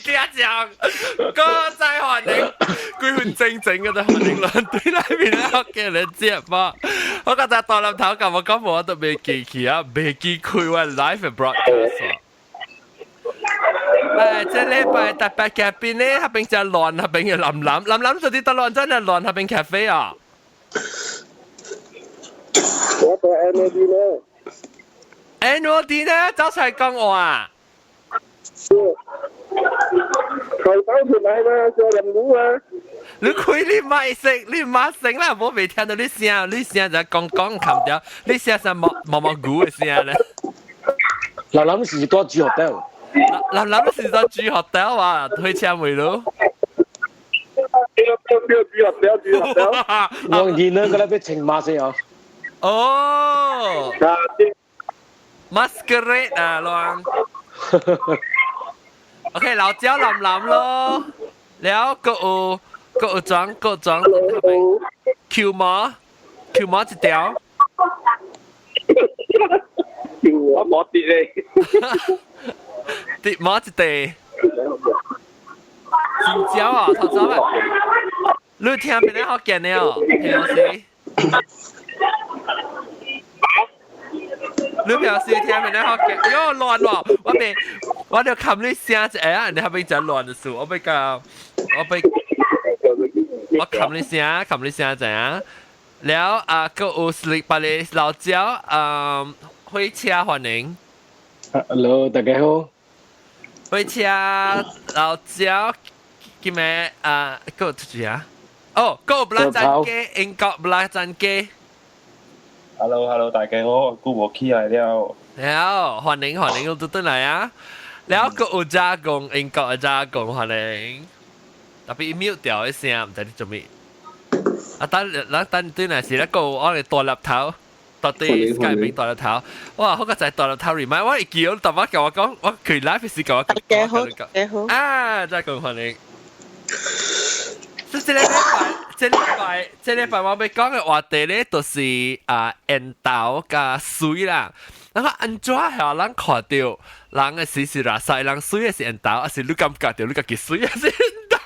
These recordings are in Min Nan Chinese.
聽講，閣再歡迎，幾分鐘前個就歡迎來對內面咧，福建人節目。我剛才大粒頭共我講，我都袂記起啊，袂記開我 live broadcast。誒，這禮拜特別嘉賓咧，彼邊就亂，彼邊嘅林林，林林就佇佗亂真係亂，彼邊 cafe 啊。我做 annual dinner。 annual dinner 走出來講話。頭走出來嘛，做任務啊。你開你麥聲，你麥聲啦，我未聽到你聲，你聲就講講冚掉，你聲是毛毛毛菇嘅聲咧。林林是住主 hotel。林林是住主 hotel 啊，推車未咯？對對對，主 hotel 主 hotel。我見呢個咧俾情馬死哦。哦。Masquerade 啊，亂。OK，老焦林林咯，了閣有閣有裝閣裝 Q 毛 Q 毛一條。 Q 我冇跌咧。跌毛一地。真焦啊，頭走啊！你聽邊個福建的哦？平時。你平時聽邊個福建？喲亂喎！我未，我就冚你聲一下，人哋彼邊真亂的事，我欲共，我欲，我冚你聲，冚你聲怎樣？了啊，閣有禮拜的老焦，嗯，火車歡迎。 Hello，大家好。火車老焦，今日啊，閣有出去啊？哦，閣有布拉贊雞，英國布拉贊雞。 Hello，Hello，大家好，久無起來了。了，歡迎歡迎，我都轉來啊！了，閣有加工，英國的加工歡迎。特別 mute 掉的聲，毋知你做咩？啊，等咱等對來是咧個我哋大粒頭，到底界面大粒頭。哇，好個就係大粒頭 remind 我會記，我淡薄共我講，我開 live 時共我大家好，大家好。啊，再講歡迎。這禮拜，這禮拜，這禮拜我欲講的話題咧，就是啊，緣投佮媠啦。那個按怎係咱看著人的時是垃圾，人媠的是緣投，抑是你感覺著你家己媠抑是緣投？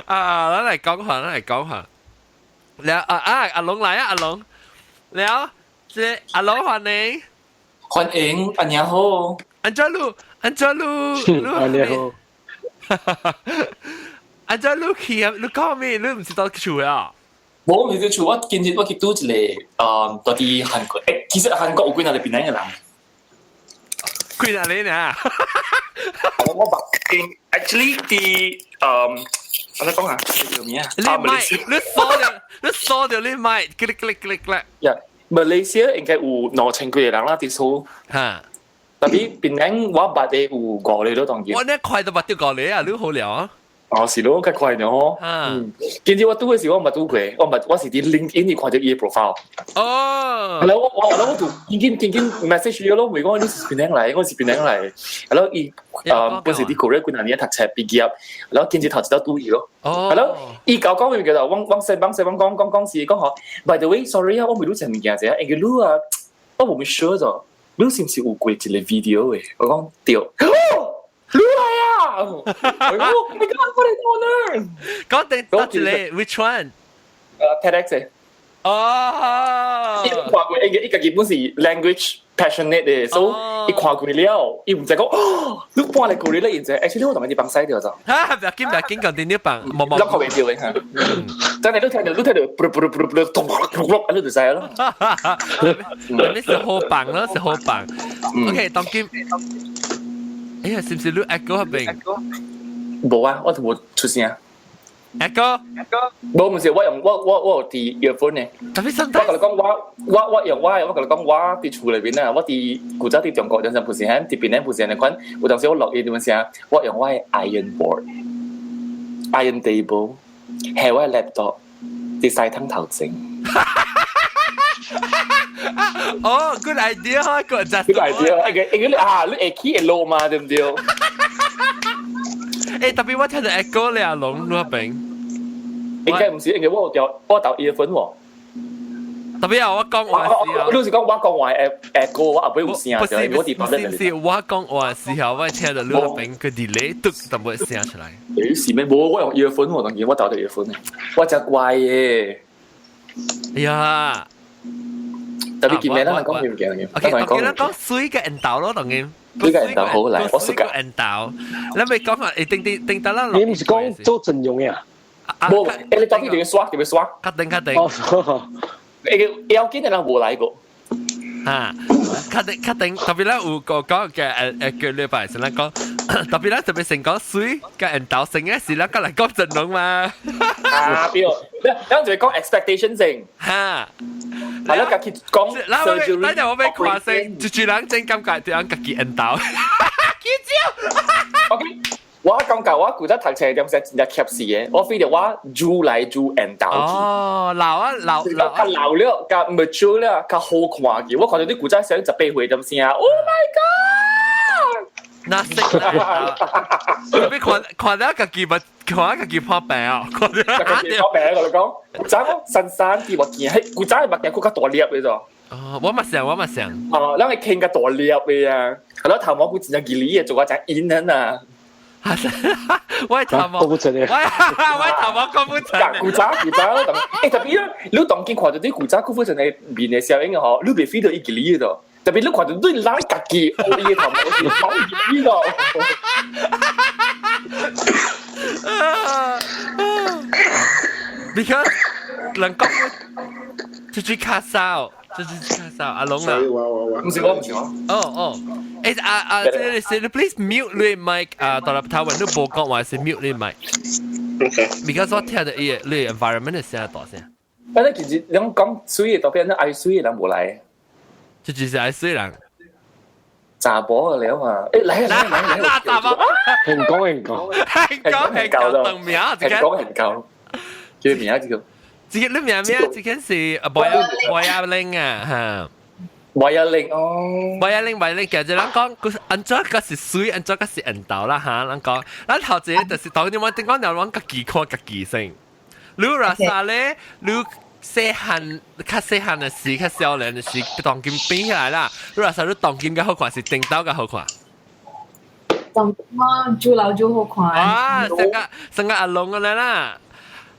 啊，咱來講下，咱來講下。了啊啊，阿龍來啊，阿龍。了，這阿龍歡迎。歡迎，阿娘好。按怎你，按怎你，阿娘好。按怎你去啊？你講咩？你毋是佇厝啊？我毋是佇厝，我今日我去拄一個，佇佇韓國。欸，其實韓國有幾若個檳城的人？幾若個呢？我捌 actually 佇，我來講啊，叫咩啊？你麥，你鎖著，你鎖著你麥，click click click click。呀，馬來西亞應該有2000幾個人啦，佇厝。哈。特別檳城我捌的有五個都當見。我呢快都捌著五個啊，你好了啊。哦，是咯，較快了吼。嗯，今日我拄的時候我毋捌拄過，我毋捌，我是佇 LinkedIn 看著伊的 profile。哦。後來我我我就緊緊緊緊 message 伊咯，問講你是檳城來，我是檳城來。然後伊本是佇 Korea 幾若年讀冊畢業，然後今日頭一道拄伊咯。哦。然後伊共我講嘅叫做，我我西幫西幫講講講是講吼，by the way，sorry 啊，我問你一個物件者，因為你啊，我無咪 sure 咗，你是毋是有過一個 video 的？我講對。你來啊！我講你幹嘛過來我呢？講定得一個，which one？TEDx 的。哦。伊看過，伊伊家己本是 language passionate 的，所以伊看過了，伊毋知講，哦，你搬來過嚟咧，現在 actually 我同伊幫使掉咗。哈，不要緊，不要緊，講定你幫，冇冇。你看袂著的哈。真係你聽著，你聽著，噗噗噗噗，咚咚咚，你就知咯。你是好棒咯，是好棒。OK，當今。哎呀，是毋是你 echo 彼邊？無啊，我都無出聲。 echo？無，毋是，我用我我我有佇 earphone 呢。特別我共你講，我我我用我的，我共你講，我佇厝內面啊，我佇古早佇中國陣時不是佇檳城不是按呢款，有當時我錄音陣時，我用我的 iron board、iron table，係我的 laptop 佇洗湯頭前。哦，good idea 哈，good good idea，因為你啊，你會起會落嘛，對毋對？欸，特別我聽著 echo 咧，阿龍你彼邊。應該毋是，應該我有調我調 earphone 喎。特別係我講話時候，你是講我講話會歌，我後尾有聲，不是我佇不是是我講話時候，我聽到你那邊個 delay 嘟淡薄聲出來。你是咩？冇，我用 earphone 喎，當然我戴住 earphone 我真乖嘅。哎呀！特別見咩啦？講唔記得。 OK，當然啦，講水嘅緣投咯，當然。水嘅緣投好嚟，我水嘅緣投。你咪講話，定定定得啦。你唔是講做陣容嘅啊？冇，你到底點樣刷？點樣刷？確定確定。哦，要緊的人無來過。啊，確定確定，特別咧有個講嘅叫禮拜先咱講，特別咧特別成講水嘅緣投成嘅是咱過來講陣容嘛。啊，對，你咱就講 expectation 先。哈。係咯，家己講 surgery。等陣我俾看先，就住人真感覺對人家己緣投。幾招？OK。我感覺我舊早讀冊點時真正貼死嘅，我 feel 到我愈來愈緣投。哦，老啊老，較老了，較 mature 了，較好看嘅。我看到你舊早生18歲點聲，Oh my god！那識啦，你看看到家己咪看家己破病哦，看到家己破病我你講，古早我散散啲目鏡，嘿，古早嘅目鏡佫較大粒嘅啫。哦，我嘛想，我嘛想。哦，咱會傾較大粒嘅啊，係咯，頭毛佫真正吉利嘅，做我真陰人啊。我頭毛，郭富城嘅，我頭毛郭富城。古早古早，特別咧，你當今看到啲古早郭富城嘅面嘅效應嗬，你袂 feel 到伊吉利嘅，特別你看到你拉家己，伊頭毛是好吉利咯。 Because 人講就是卡哨，就是卡哨，阿龍啊，唔是我，唔是我。哦哦，誒啊啊，這個是你 please mute 你 mic 啊，到了台灣你無講話是 mute 你 mic。 Because 我聽到伊你 environment 的聲大聲。但係其實你講水的，特別你愛水的人無來。這就是愛水人。查某了嘛？誒來來來來，查某。很講很講。很講很講，當名，很講很講。叫名這個。這個你名咩？這個是啊，博亞博亞玲啊，嚇。博亞玲哦。博亞玲，博亞玲，其實咱講，佢按怎個是水，按怎個是緣投啦嚇。咱講，咱頭一個就是當你我頂講，你講家己看家己先。你若啥咧？你細漢較細漢的時，較少年的時，當今變起來啦。你若啥你當今較好看，是頂頭較好看。當今我煮老煮好看。啊，成個成個阿龍咁樣啦。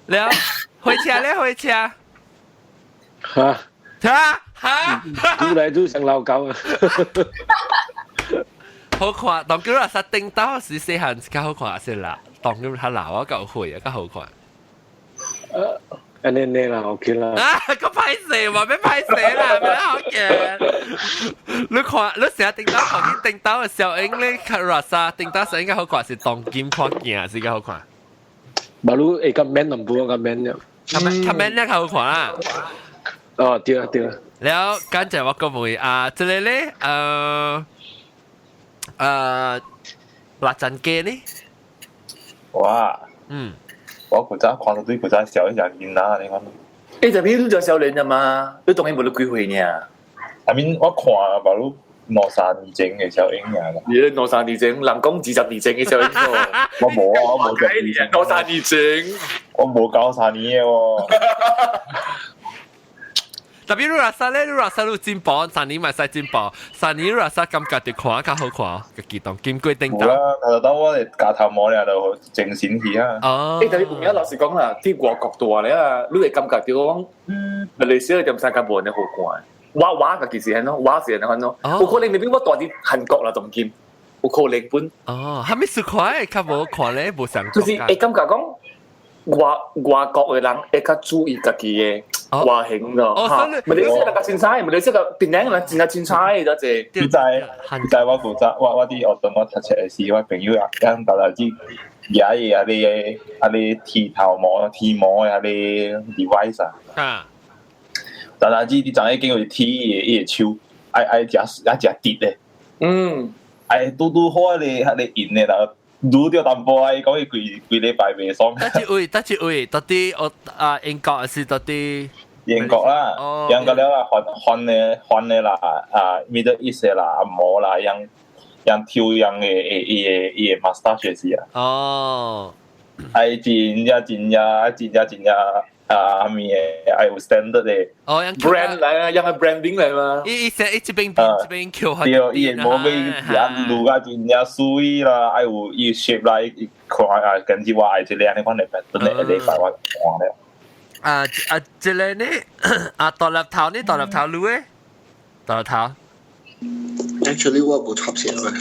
了，回車咧，回車。嚇！嚇嚇！愈來愈像老狗啊！好看，當今若啥頂頭時細漢較好看，是啦。當今較老啊，夠會啊，較好看。按呢呢啦，OK 啦。啊，個歹勢嘛，欲歹勢啦，欲好嘅。你看，你成日頂頭看見頂頭的小英咧，較熱啥？頂頭是應該好看，是當今看鏡是較好看。馬路會較 man 淡薄，較 man 了。較 man 較 man 咧較好看啦。哦，對啊對啊。了，剛才我講問啊，這個咧，蠟盞雞呢？哇！我古早看到對古早小一隻囡仔，你看。欸，特別你做少年的嘛，你當然無你幾歲呢？ I mean，我看馬路兩三年前的小英啊。你兩三年前，人講20年前的小英我無啊，我無兩三年前，我無夠三年的喎。特別你若啥咧，你若啥你進步，三年嘛使進步，三年你若啥感覺就看較好看，家己當金龜頂頭。啦，頭頭我哋夾頭毛咧就精神去啊。哦。欸，特別有影老實講啦，佇外國大咧啊，你會感覺到講，馬來西亞點三較無按呢好看。我家己是按怎，我是按怎咯。有可能 maybe 我住佇韓國啦，當今有可能本。哦，啥物事看較無看咧，無相。就是會感覺講，外國的人會較注意家己的外形咯。哦，馬來西亞人較凊彩，馬來西亞檳城人真正凊彩的，這。你知你知我古早我佇學堂我讀冊的時，我朋友啊，講大家子舉伊啊個啊個剃頭毛剃毛的啊個 device 啊。啊。但係你知影經過剃伊的手，愛愛誠愛誠直的。愛拄拄好彼個彼個硬的啦，擼著淡薄仔，伊講伊規規禮拜袂爽。佗一位，佗一位，到底我啊英國是到底英國啦，英國了啦，番番的番的啦，啊，Middle East 的啦，紅毛啦，樣樣挑樣的伊的 mustache 是啊。哦。愛真正真正真正真正。啊咩嘅，愛有 standard 嘅。哦，brand 嚟啊，用個 branding 嚟嘛。伊伊成伊這邊邊這邊橋對，伊會無欲也滷啊真正媠啦，愛有伊 shape 啦，伊看啊，根據我愛這個按呢款的 pattern 的，一禮拜我換了。啊啊，這個呢，啊大粒頭呢，大粒頭滷的，大粒頭。 Actually 我無插線啊。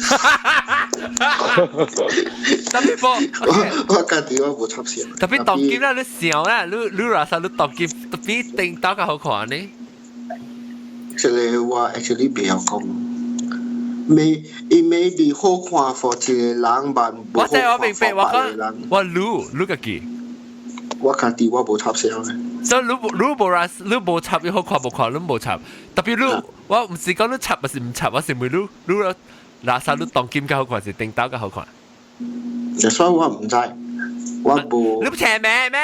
特別我我家己我無插線。特別當今啦，你想啦，你你若啥你當今特別頂到較好看呢？這個我 actually 袂曉講。may it may be 好看 for 一個人，但無好看 for 別個人。我滷滷家己。我家己我無插線嘅。所以你你無啦，你無插伊好看無看，你無插。特別你，我毋是講你插，抑是毋插，我是問你，你垃圾你當今較好看，是頂到較好看？所以我毋知，我無。你不聽咩咩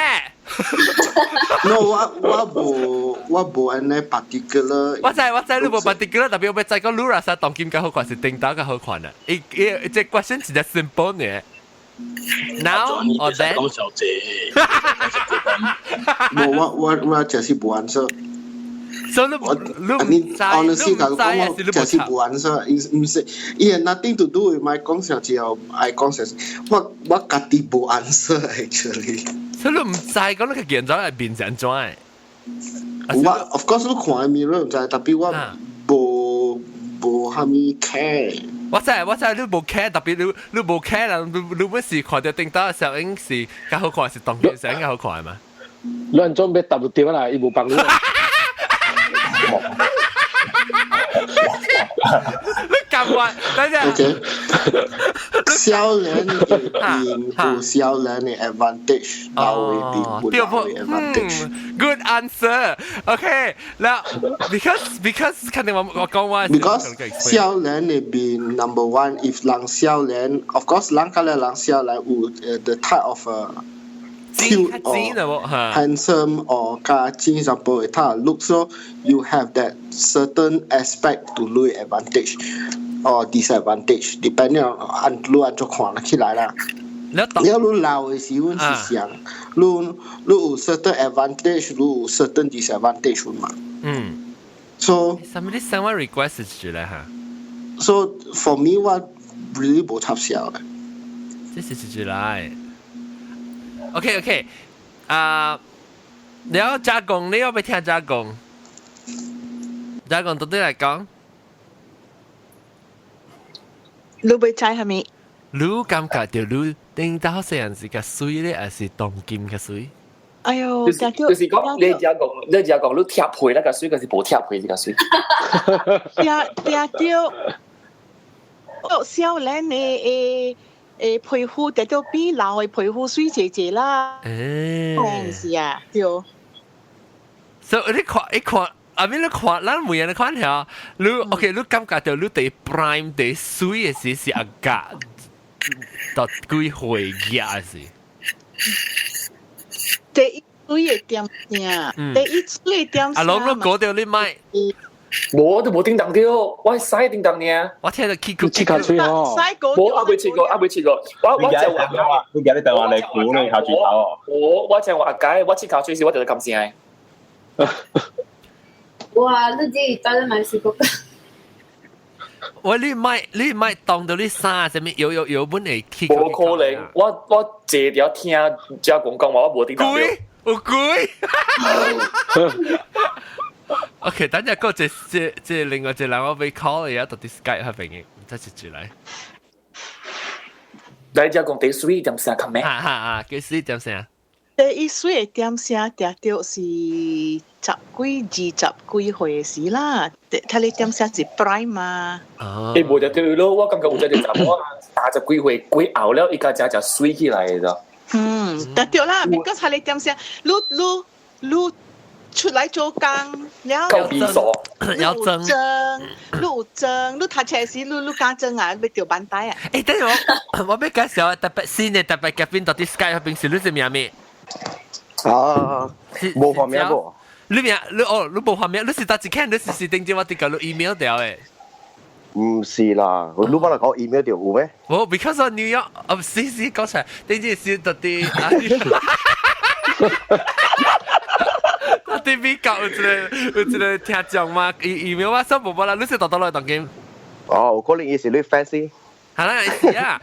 ？No，我我無我無按呢 particular。我知我知，你無 particular，特別我欲知講你垃圾當今較好看，是頂到較好看啊？伊伊這 question 真正 simple 呢。Now or then？講小姐。無我我我就是無 answer。所以你你 I mean honestly 講我就是無 answer，毋是，伊係 nothing to do with my 講小姐哦，愛講小姐，我我家己無 answer actually。所以你毋知講你個現狀係變成怎的？我 of course 你看 mirror 毋知，特別我無無蝦米 care。我知我知，你無 care，特別你你無 care 啦，你你本是看到頂到小影是較好看，是當今相較好看嘛？你按怎欲答就對啦，伊無幫你。你夾我，等陣。 OK。少年的面有少年的 advantage，老的面有老的 advantage。 Good answer. OK，嗱，because 肯定我我講話。 Because 少年的面 number one，if 人少年，of course 人較咧人少年有 the type of cute or handsome or 較精神波的 type look so you have that certain aspect to 你 advantage or disadvantage depending on 按你按怎看起來啦。了你老的時陣是啥？你你有 certain advantage，你有 certain disadvantage 嘛？嗯。 So 啥物你 send 我 request 出來哈？So for me 我 really 無插銷的。這是出來。OK OK，啊，你要加工，你要欲聽加工？加工到底來講？你欲知蝦米？你感覺著你頂到細漢時較媠咧，還是當今較媠？哎喲，就是就是講你只講，你只講你貼皮那個媠，還是無貼皮這個媠？聽聽著，少年的的的皮膚，得到比老的皮膚媠濟濟啦。欸，是啊，對。所以你看，一看。啊！咪你看，咱每人看下，你 OK，你感覺到你佇 prime 佇媠的時是阿甲到幾歲額是？第一媠的點聲，第一媠的點聲。阿龍，你講到你莫，無都無叮當著，我使叮當爾。我聽到起個起較喙吼。無，還未試過，還未試過。我我就話，你今日台灣來鼓你尻喙頭哦。我我就話阿解，我切尻喙時我就撳聲。哇！你這當然蠻試過。喂，你莫你莫當到你衫啥物有有有本會起。無可能，我我坐佇聽遮講講話，我無叮當。鬼有鬼。OK，等陣個這這這另外一個人我欲 call 伊啊，到底 Skype 彼邊嘅，再一轉來。來遮講第媠點聲較咩？哈哈啊，第媠點聲。第一媠的點聲，定著是十幾、二十幾歲時啦。睇你點聲是 prime 嘛？哦。欸，無就對咯，我感覺有隻就查某啊，三十幾歲過後了，伊家才才媠起來的。嗯，對對啦，because 睇你點聲，你你你出來做工了，夠變數，有裝，你有裝，你讀冊時你你敢裝啊？欲著板帶啊？欸，等下我我欲介紹特別新的特別嘉賓到底 Skype 彼邊是你是名咩？啊，無畫面無？你名你哦，你無畫面，你是佗一看，你是是頂陣我佇共你 email 掉的？毋是啦，你捌來講 email 就有咩？無，because of New York，哦，是是講出來，頂陣是到底。啲美國有一個聽眾嘛，伊 email 我說無無啦，你是倒倒來當今。哦，可能伊是你 fans。係啦，是啊，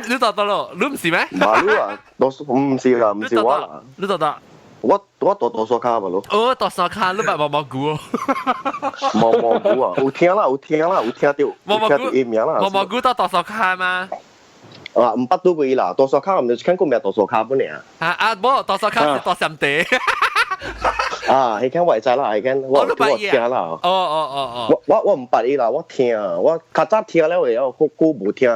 你倒倒咯，你唔是咩？唔係啊，多數唔是啦，唔是我啦。你倒倒？我多多數卡嘛咯。哦，多數卡，你捌毛毛菇哦？毛毛菇啊，有聽啦，有聽啦，有聽到，毛毛菇伊名啦。毛毛菇到多數卡嗎？啊，毋捌拄過伊啦，多數卡毋是看過名多數卡本爾。啊啊，無多數卡是多三地。啊，彼間我會知啦，彼間我聽啦。哦哦哦哦。我毋捌伊啦，我聽，我較早聽了會，好久無聽。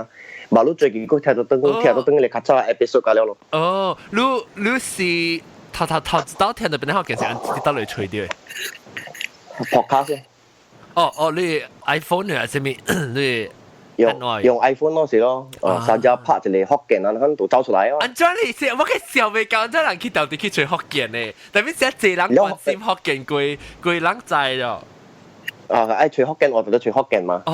嘛，你最近閣聽到轉，聽到轉個較早 episode 了咯。哦，你是頭一道聽到邊個件事，你倒來吹掉？ Podcast。哦哦，你 iPhone 還是啥物？你用 iPhone 咯是咯，啊，三只拍一個福建人，肯就走出來哦。按怎你是？我去想袂到，這人去到底去揣福建呢？特別是濟人關心福建，規規人知咯。啊，愛揣福建，我就得揣福建嘛。哦，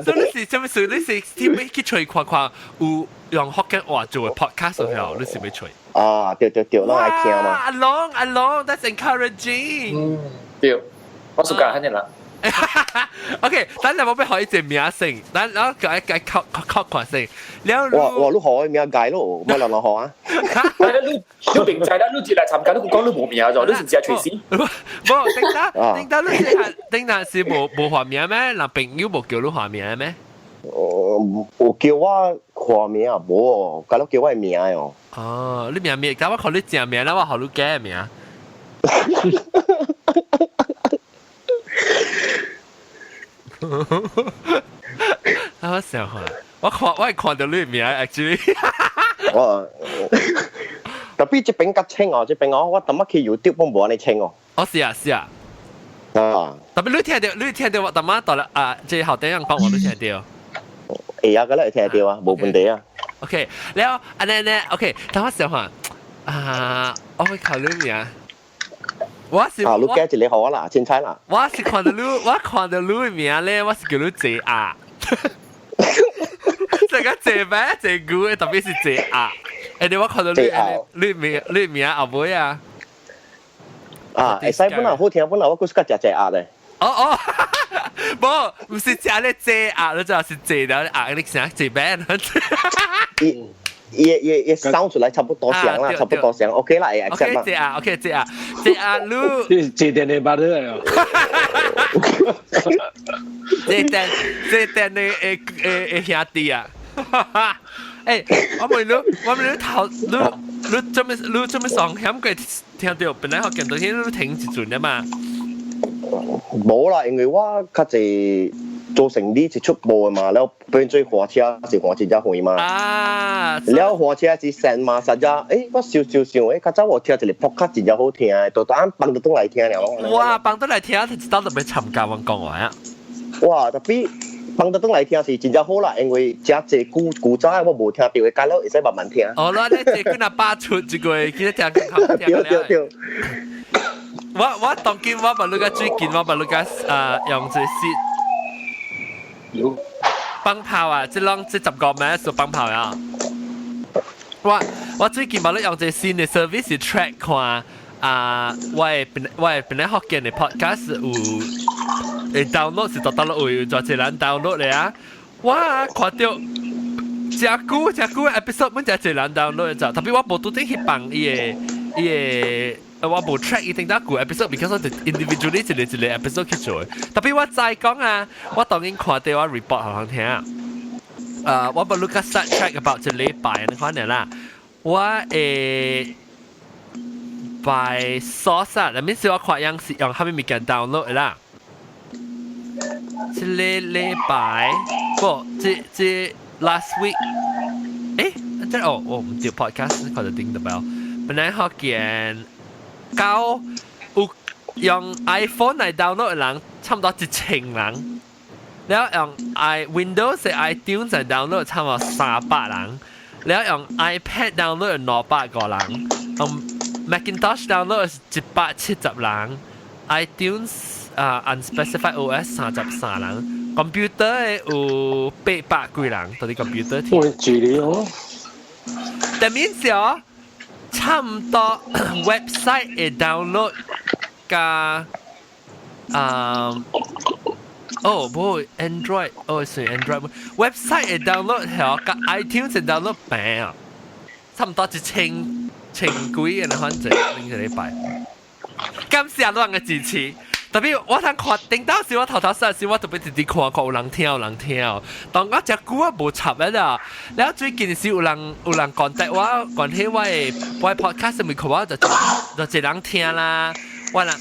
所以你是啥物事？你是去去揣看看有用福建話做的 podcast 時候，你是欲揣？啊，對對對，攏愛聽嘛。阿龍阿龍，that's encouraging。嗯，對，我暑假肯定啦。 OK，等陣我欲予伊一個名先，等我共伊確確看先。了，哇，你予我名改咯，莫人來予啊。你你並知啦，你進來參加，你講你無名咗，你是只隨時。無，頂下頂下你是頂下是無換名咩？人朋友無叫你換名咩？哦，有叫我換名啊？無，敢若叫我名哦。哦，你名咩？咁我看你正名啦，我予你假名。我想下，我係看到你名，actually。我特別這邊較清哦，這邊哦，我淡仔去 YouTube 攏無按呢清哦。哦，是啊，是啊。啊。特別你聽到我淡仔到了啊，這後頂人講我都聽到。會啊，嗰個會聽到啊，無問題啊。 OK，了，按呢呢，OK，等我想下，啊，我會考慮名。我是啊，你改一個予我啦，凊彩啦。我是看到你，我看到你的名咧，我是叫你謝亞。這個謝咩？謝古，特別是謝亞。誒，你我看到你你名後尾啊。啊，會使本來好聽，本來我閣是較食謝鴨咧。哦哦，無，毋是食咧謝鴨，你就是謝了鴨，你想謝咩？伊伊伊伊 sound 出來差不多像啦，差不多像，OK 啦，會 accept 啦。OK，謝鴨，OK，謝鴨，謝鴨，你謝電的巴的哦。謝電謝電的的的兄弟啊！欸，我問你，我問你頭，你做咩上險過聽到本來學見到先，你停一陣啊嘛？無啦，因為我較濟做生意是出步的嘛，了變做火車是火車才遠嘛。啊！了火車是線嘛，實在，欸，我想想想，欸，較早我聽一個 podcast 真正好聽的，就當放倒轉來聽了。哇，放倒來聽，就知道就欲參加我講話啊！哇，特別放倒轉來聽是真正好啦，因為真濟古古早的我無聽到的，改了會使慢慢聽。哦，你這幾若百出一個，記得聽聽對對對。我當今我把你個最近我把你個用這是放炮啊！這攏這10個咩是放炮啊？我最近把你用這新的 service track 看啊，我的本來福建的 podcast 有會 download 是到到落位，就一人 download 咧啊！我看到誠久誠久 episode 本誠濟人 download 就，特別我無拄拄去放伊的。我無 track 一定得舊 episode，because 我 individually 一個一個 episode 去做。特別我再講啊，我當然看到我 report 予人聽。我無 look at start track about 一禮拜你看啦。我會 by source 啊，那面是我看樣是用啥物物件 download 啦。這個禮拜，不，這 last week，欸，這哦，我毋對 podcast 看到頂到表，本來福建。到有用 iPhone 來 download 的人差不多1000人，了用 Windows 的 iTunes 來 download 差不多300人，了用 iPad download 200個人，用 Macintosh download 170人，iTunes 啊 unspecified OS 33人，computer 的有800幾人，到底 computer 我住你哦。但面是哦。差毋多 website 會 download 加啊，哦，無 Android，哦是 Android，website 會 download 係佮 iTunes 會 download 平啊，差唔多一千千幾個反正兩個禮拜。感謝你嘅支持。特別我通看，頂到時我頭頭細時，我特別直直看看有人聽有人聽。當我隻久我無插了，然後最近是有人 contact 我，關係我的 podcast 咪看我就就一人聽啦，我啦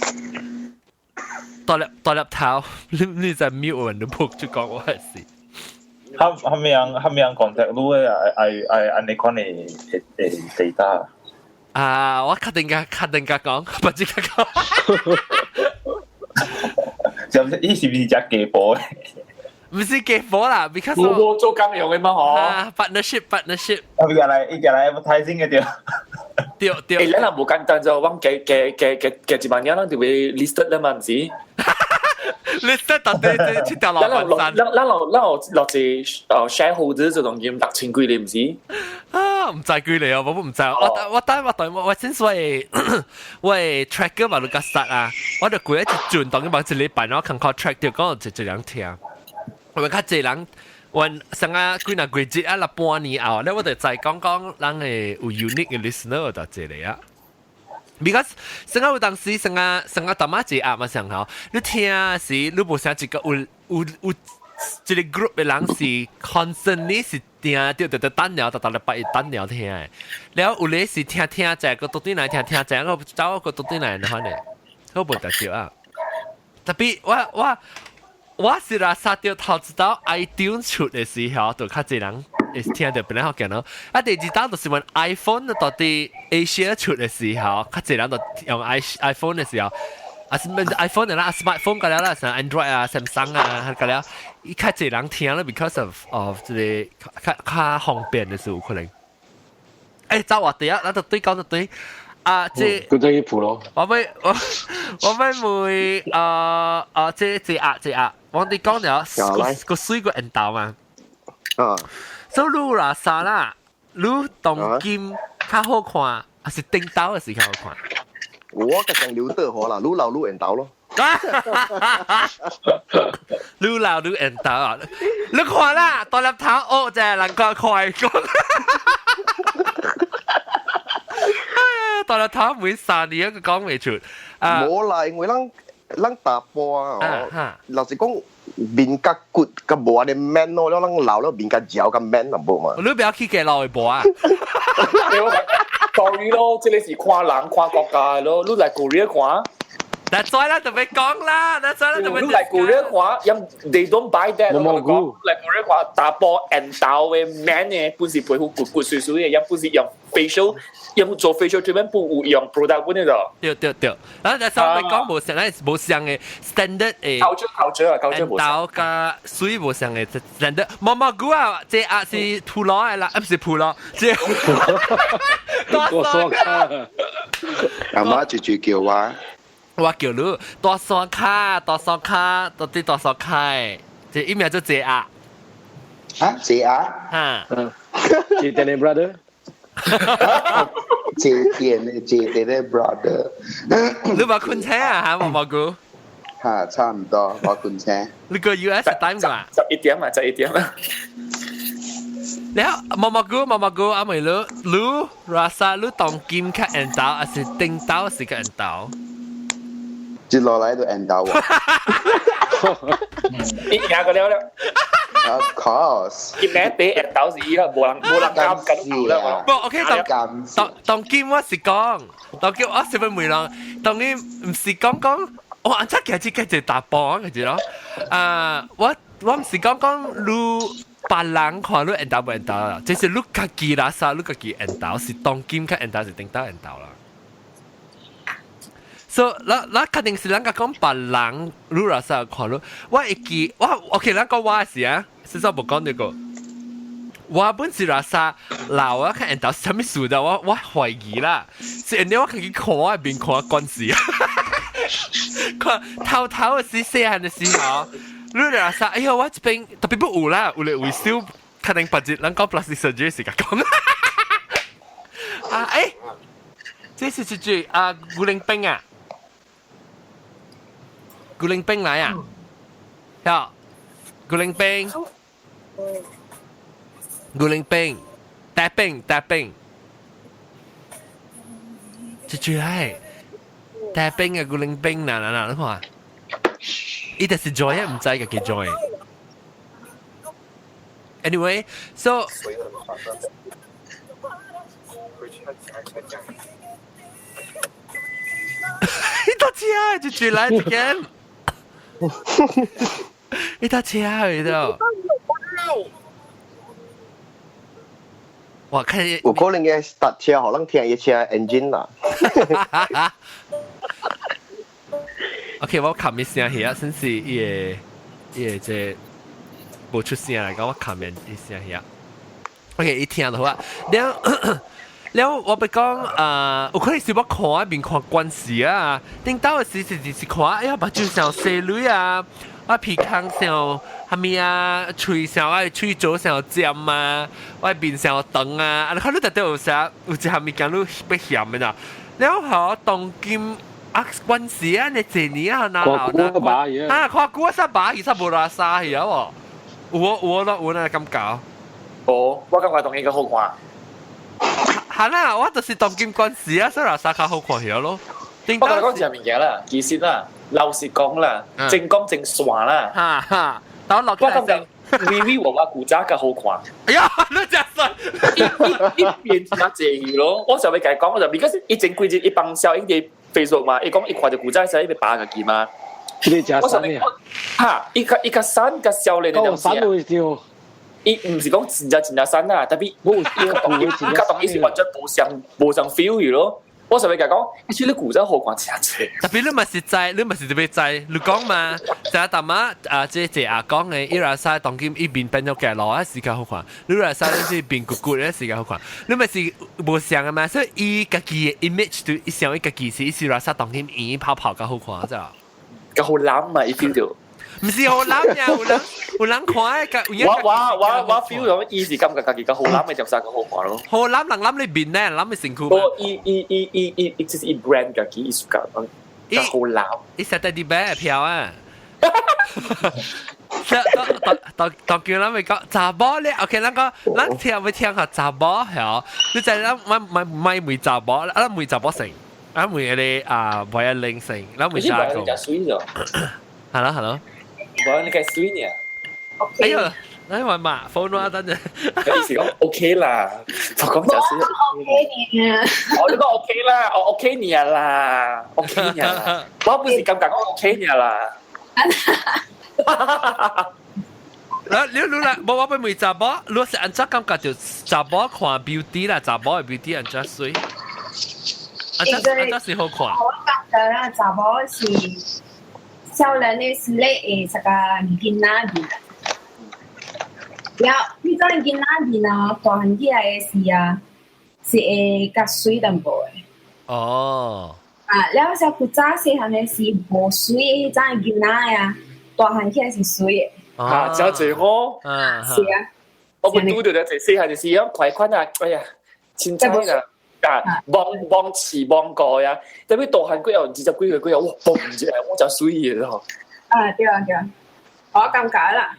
大粒大粒頭，你在 mute 人都仆就講我的事。蝦米人 contact 你的愛愛按呢款的 data？啊，我確定甲講，不知甲講。就伊是毋是食雞婆？唔是雞婆啦，because 我做工用的嘛嗬。啊，partnership partnership。啊，伊來 advertising 的對。對對。欸，咱也無簡單就，阮加加加加加一萬年，咱就會 listed 了嘛，毋是？listed 到底這條老咱咱咱咱落咱落落一shareholder 就當金六千幾哩，毋是？啊，毋知幾哩哦，我唔知。我我等我等我我先說我 tracker 嘛，你甲殺啊，我就過一轉當佢一禮拜，我看看 track 到講一一人聽。我較濟人，阮上啊幾若幾節啊，啦半年後，咧我就再講講人會有 unique 嘅 listener 就這裡啊。Because 上啊有當時上啊上啊淡仔一壓嘛上吼，你聽時你無啥一個有有有一個 group 嘅人是 constantly 是聽著就就等了，逐逐禮拜一等了聽的。了有咧是聽聽者個倒轉來聽聽者，我走個倒轉來的款的，好無得著啊。特別我是啦，殺掉頭一道 iTunes 出的時候，就較濟人會聽到本來好見咯。啊，第二道就是問 iPhone 到底 Asia 出的時候，較濟人就用 iPhone 的時候，啊是咩 iPhone 的啦，smartphone 個了啦，像 Android 啊、Samsung 啊，個了，伊較濟人聽了，because of 這個較較方便的時候可能。欸，走我對啊，咱就對講就對。啊，這佢真係譜咯。我欲問啊啊，這啊這啊，我哋講了個個水個緣投嘛。啊。所以你啦啥啦，你當今較好看，還是頂斗的時較好看？我個像劉德華啦，愈老愈緣投咯。愈老愈緣投啊！你看啦，大粒頭哦，這人個快講。哎呀，大粒頭每3年一個講未出。無啦，因為咱咱查埔啊，老實講面較骨較無按呢 man 咯，了咱老了面較棹較 man 淡薄嘛。你不要去給老的無啊？Sorry 咯，這個是看人看國家咯，你來 Korea 看。嗱，再啦，就別講啦，嗱，再啦，就別。你來 Korea 看，因 they don't buy that。冇冇估。來 Korea 看，查埔緣投的 man 的，本是皮膚骨骨水水的，也本是用 facial，用做 facial treatment 不有用 product 本的。對對對，啊，但是我哋講無相，咱無相的 standard 的。culture culture 啊，culture 無相。佮水無相的 standard，毛毛菇啊，這啊是土佬的啦，啊不是土佬，這。多山卡。阿媽直接叫我。我叫你大山卡，大山卡，到底大山卡？這一名做謝阿。啊，謝阿？哈。嗯。謝電的 brother。謝電的謝電的 brother。你無困醒啊？嚇，毛毛菇。嚇，差唔多，我困醒。你個 US time 㗎？ 11點啊，11點啊。了毛毛菇，毛毛菇，阿妹你，你 rasa 你當今較緣投，還是頂斗是較緣投？接落來就緣投喎。你贏個了了。 Of course。伊名第緣投是伊啦，無人無人敢敢啦。無 OK，當當當今我是講，當今我是問問人，當今毋是講講，我按怎其實這個查埔嘅字咯。啊，我毋是講講你別人看你緣投無緣投啦，這是你家己啦，啥你家己緣投是當今較緣投是頂斗緣投啦。所以，咱咱肯定是咱個講別人，你若啥看你，我會記，我 OK，咱講我是啊，實在無講這個。我本是若啥老啊，看緣投是啥物事的，我懷疑啦。是因為我自己看我面看關係啊，看頭頭的時細漢的時候，你若啥，哎喲，我這邊特別不有啦，有咧維修，可能別日咱講 plastic surgery 是甲講。啊，欸，這是一句啊，牛奶冰啊。古靈兵來啊，呀，古靈兵，古靈兵，大兵大兵，這最來，大兵啊，古靈兵，嗱嗱嗱，你看，伊就是 join 唔知個叫 join。Anyway, so 你搭車就轉來一間，你搭車去到。哇！看有可能嘅搭車可能聽一車 engine 啦。 OK，我冚一聲起啊，先是伊個伊個這無出聲來講，我冚面一聲起啊。OK，伊聽就好啊。了了，我欲講啊，有可能是我看面看關係啊。頂到的時是是看，哎呀，目睭上細女啊，我鼻孔上啥物啊，喙上我喙爪上尖啊，我面上長啊，啊，你看你特底有啥有一項物件你欲嫌的啦。了後當今啊，關係啊，你這年啊，哪看久啊，啊，看久啊，啥把去，啥無拉沙去啊？無，有有有有那感覺。哦，我感覺當應該好看。係啦，我就是當今關係啊，所以拉沙較好看起咯。我同你講一個物件啦，其實啦，老實講啦，正講正煞啦。哈哈，等我落我感覺微微我古早較好看。哎呀，你真衰！一變真濟咯。我上尾共伊講，我就 because 伊前幾日伊幫小英佇 Facebook 嘛，伊講伊看著古早時伊欲拔家己嘛。你食啥呢？哈，伊較伊較瘦較少年的東西啊。伊毋是講真正真正瘦啊，特別伊伊較當伊是完全無相無相 feel 去咯。我上尾共講，其實你古早好看真濟。特別你嘛是知，你嘛是特別知，你講嘛，就阿大媽啊，這這阿講的，伊若使當今伊面變咗嘅老啊時間好看，你若使你是變骨骨的時間好看，你嘛是無相的嘛，所以伊家己的 image 就伊想伊家己是伊是若使當今圓泡泡較好看，知無？較好攬嘛，伊 feel 到。毋是好攬呀，有人有人看的，我我我我 feel 到伊是感覺家己較好攬的，就啥較好看咯。好攬人攬你面咧，攬你身軀。無，伊伊伊伊伊伊就是伊 brand 家己，伊是講較好攬。伊實在啲咩票啊？當當當叫咱咪講查某咧，OK，咱講咱聽欲聽下查某曉，你知咱買買買問查某，啊，咱問查某先，咱問彼個啊，無一零先，咱問查某。你真水咗。 Hello hello。無你計水呢？哎呦，你話嘛，phone 我等陣。意思講 OK 啦，我講就水。 OK 呢？我你講 OK 啦，我 OK 你啦，OK 你啦，我不是感覺講 OK 你啦。嗱，你你啦，無我欲問查某，你是按怎感覺就查某看 beauty 啦，查某的 beauty 按怎水？按怎按怎是好看？我感覺啦，查某是少年的時咧會這個囡仔面。了，彼種囡仔面啊，大漢起來的時啊，是會較媠淡薄的。哦。啊，了，像古早細漢的時無媠的彼種囡仔啊，大漢起來是媠的。啊，真濟好。嗯，是啊。我們拄著了濟細漢就是咁快款啊，哎呀，凊彩啦，啊，望望似望過呀，特別大漢過後20幾歲過後，哇，嘣一下，我真媠的咯。啊，對啊對啊，我感覺啦。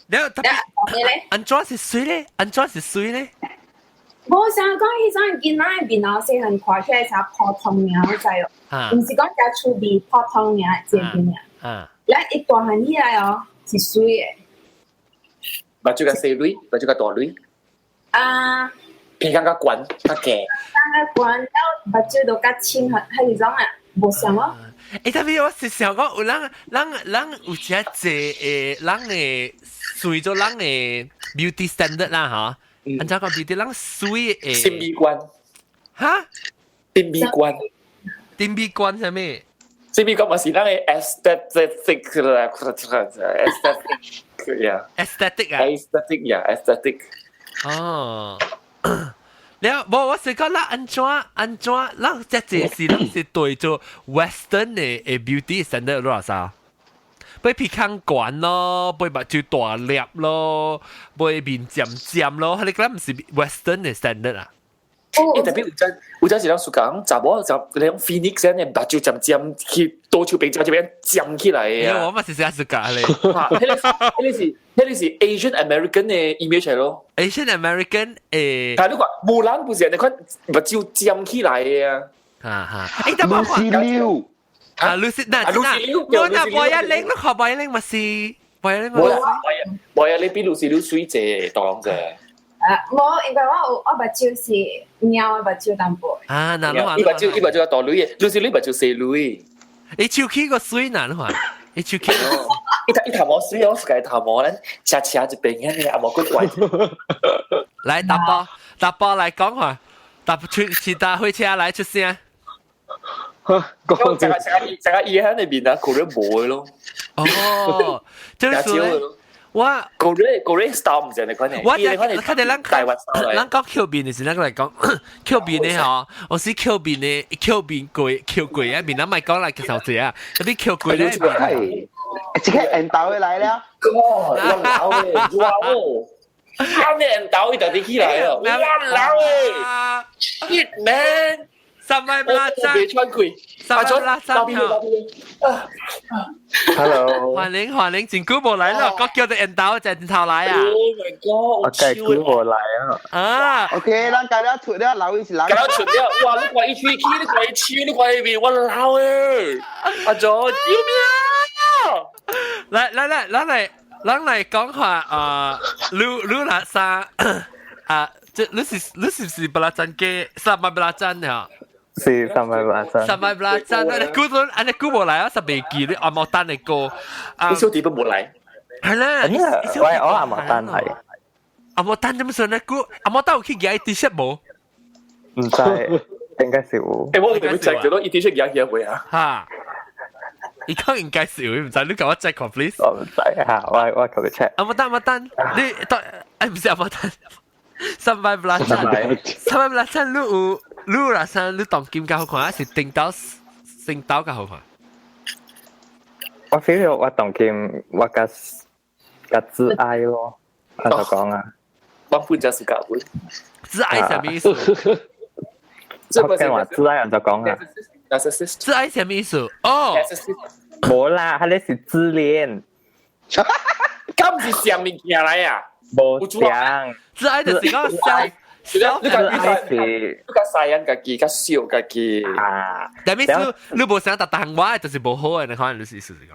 了，特別按怎是媠咧？按怎是媠咧？我想講彼種囡仔的面哦，細漢看起來啥普通爾，你知哦？毋是講誠趣味普通爾，這邊爾。了，伊大漢起來哦，是媠的。目睭較細蕊，目睭較大蕊。啊。鼻孔較懸，較低。較懸，了目睭都較深，彼彼種啊，無相咯。欸，特別我是想講，有人人人有誠濟的人的隨著人的 beauty standard 啦，吼。按怎講 beauty 人媠的。審美觀。哈？審美觀。審美觀啥物？審美觀嘛是咱的 aesthetic 啦，aesthetic 呀。 aesthetic 啊。 aesthetic 呀，aesthetic。哦。了，無我是講咱按怎按怎，咱這這是咱是對做 Western 的的 beauty standard 落啥？欲鼻孔懸咯，欲目睭大粒咯，欲面尖尖咯，彼個毋是 Western 的 standard 啊？欸，特別有陣時咱暑假查某就你講 Phoenix 呢，目睭尖尖去倒手邊這邊尖起來的啊！我嘛是這暑假咧。嚇，彼個是 Asian American 的 image 來咯。 Asian American 誒，但係你看無人不是你看目睭尖起來的啊。哈哈，欸，但我看 Lucy Liu 啊，Lucy 那 Lucy Liu，我那博一玲，你看博一玲嘛是博一玲嘛無啦，無啊，你比 Lucy Liu 水濟，當人濟。啊，無，因為我有我目睭是貓的目睭淡薄。啊，那你話伊目睭大女的，Lucy Liu 目睭細女。伊手起個水難你看，伊手起。伊頭毛水，我是家頭毛，咱斜斜一邊遐爾，阿毛骨怪。來打波，打波來講話，搭出是搭火車來出聲。講成個伊喺那邊啊，可能無的咯。哦，就是我 Korea style 毋是按呢款的。我看到咱台灣 style 咱講 Q 面的是咱來講 Q 面的吼，我是 Q 面的 Q 面貴 Q 貴啊面，咱莫講來介紹者啊，特別 Q 貴咧。係，這個緣投的來了。哇老誒，哇哦！啱你緣投伊就伫起來了，哇老誒，shit man！三百八張，別穿開，三百八張票。 Hello，歡迎歡迎，真久無來了，我叫做緣投在頭來啊。 Oh my god！我計久無來啊。啊，OK，咱改了出了，老一是人。改了出了，哇！你看伊喙齒，你看伊手，你看伊面，我老誒！阿祖，救命！來來來，咱來講下啊，你那啥啊？這你是不拉贊嘅三百不拉贊呀？是三百八張。三百八張，你估到，你估無來啊？十未記你阿毛丹的歌，你小弟都無來。係啦，我阿毛丹係。阿毛丹點算呢？估阿毛丹有去寄 T 恤無？毋知，應該是有。欸，我哋會 check 咗咯，伊 T 恤寄起未啊？嚇！伊講應該是有，毋知你共我 check 看 please。我毋知嚇，我求佢 check。阿毛丹阿毛丹，你當唔是阿毛丹。三百八張，三百八張，你有你若啥？你當今較好看，還是頂到星斗較好看？我 feel 到我當今我較較自愛咯，按怎講啊？我負責是教會。自愛啥物意思？福建話自愛按怎講啊？自愛啥物意思？哦，無啦，彼个是自戀。敢是啥物件來啊？無像。自愛就是講self 你自愛是你較細人家己，較小家己。啊。但意思你無想逐項我就是無好的，你可能你是意思是講。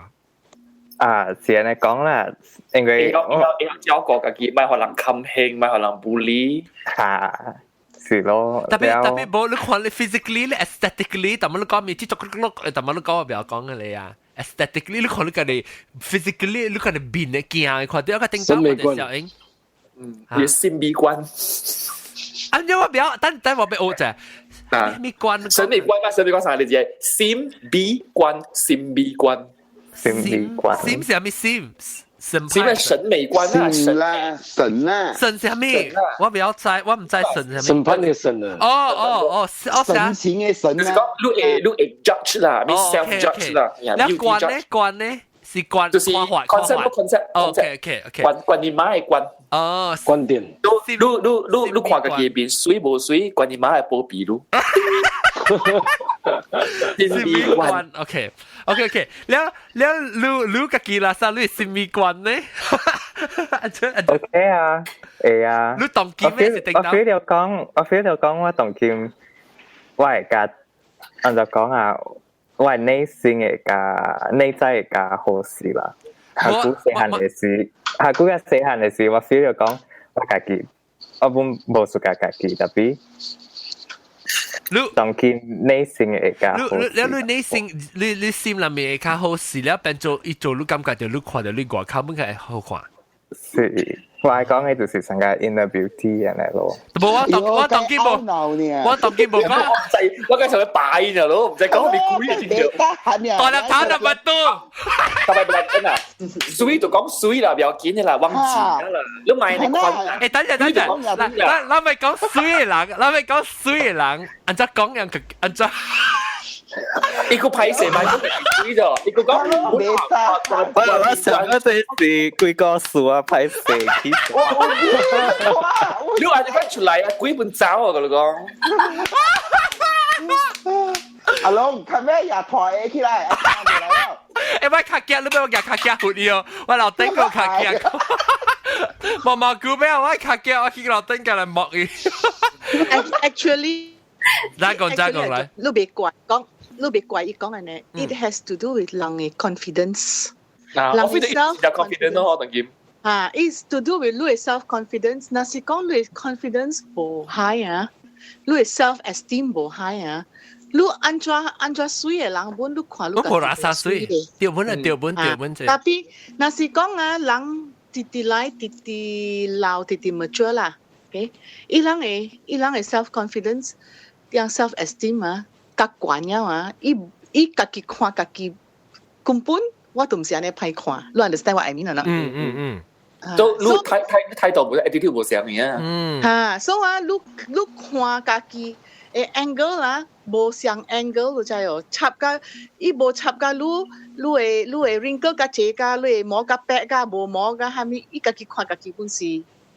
啊，是按呢講啦，因為我會照顧家己，莫予人看輕，莫予人 bully。嚇，是咯。特別無你看你 physically 你 aesthetically，但係你講面，這碌碌，但係你講我不要講嘅你啊。aesthetically 你看你家己 physically 你看你面的鏡，看到個頂頭的效應。嗯，你審美觀。啊，你我不要，等等我俾學者。啊，美觀。審美觀嘛，審美觀啥個字？審美觀，審美觀。審美觀。審是啥物審？審審係審美觀啊，神啦，神啦，神啥物？我不要知，我毋知神啥物。審判的審啊。哦哦哦，哦神情的神就是講你會你會 judge 啦，你 self judge 啦。你觀呢？觀呢？是觀就是 concept concept。 OK OK OK。觀觀你媽的觀。哦，觀點。你你你你看家己面水無水，觀你媽的保庇你。審美觀，OK OK OK，了了，你你家己啦，啥你審美觀呢？ OK 啊，會啊。你當今咩是我 feel 到講，我 feel 到講，我當今我會較按怎講啊？我係內心會較內在會較好勢啦。下久細漢的時，下久較細漢的時，我 feel 到講我家己，我本無 suka 家己，特別。你當今內心會較好你你你內心，你心內面會較好勢了，變做伊做你感覺著你看著你外口本會好看。是，我愛講的就是成個 inner beauty 按呢咯。無我當今無，我當今無講，我剛才擺呢咯，毋知講咩鬼啊！大粒頭就不多，特別不真啊！水就講水啦，不要緊的啦，忘記啦，你莫你看。欸，等陣等陣，咱咱咪講水的人，咱咪講水的人，按怎講樣佢按怎？伊個歹勢買個水咗，伊個講袂使。我想嗰陣是幾個數啊，歹勢起。你話你翻出來啊，鬼本走啊，我同你講。阿龍，看咩也抬起來，阿來了。欸，我卡鏡，你俾我夾卡鏡好啲哦，我樓頂個卡鏡。毛毛菇咩？我卡鏡，我去樓頂過來摸伊。 Actually，來講，再講來。你別怪講，你別怪伊講嘅呢。It has to do with 人嘅 confidence。嗱，我 feel 到有 confidence 咯，鄧劍。啊，it's to do with 你嘅 self confidence。若是講你 confidence 無 high 啊，你嘅 self esteem 無 high 啊。你按怎按怎媠嘅人本，你看你我無垃圾媠，對本啊對本對本啫。Tapi 若是講啊，人直直來直直老直直 mature 啦，OK，伊人嘅 self confidence，啲 self esteem 啊，較懸了啊，伊伊家己看家己根本我都毋是按呢歹看，你 understand what I mean 啊？嗯嗯嗯。都你態態態度無，attitude 無相嘅啊。嗯。嚇，所以啊，你你看家己嘅 angle 啦。無相 angle 就知哦，插甲伊無插甲你，你的 wrinkle 較濟甲，你的毛較白甲無毛甲蝦米，伊家己看家己本是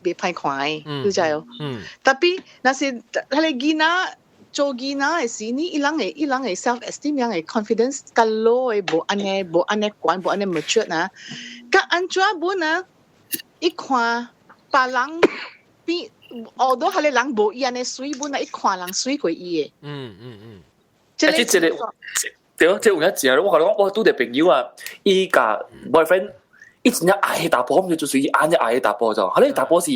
袂歹看的，你知哦。Tapi 若是彼個囡仔做囡仔的時，呢伊人的 self esteem，人的 confidence 較 low 的，無按呢無按呢懸，無按呢 mature 啊。甲按怎本啊？伊看別人比。學到彼個人無伊按呢媠本啊，伊看人媠過伊的。這個這個對，這有影正。我共你講，我拄著朋友啊，伊共 boyfriend，伊真正愛彼查埔，毋就是伊按呢愛彼查埔就，彼個查埔是，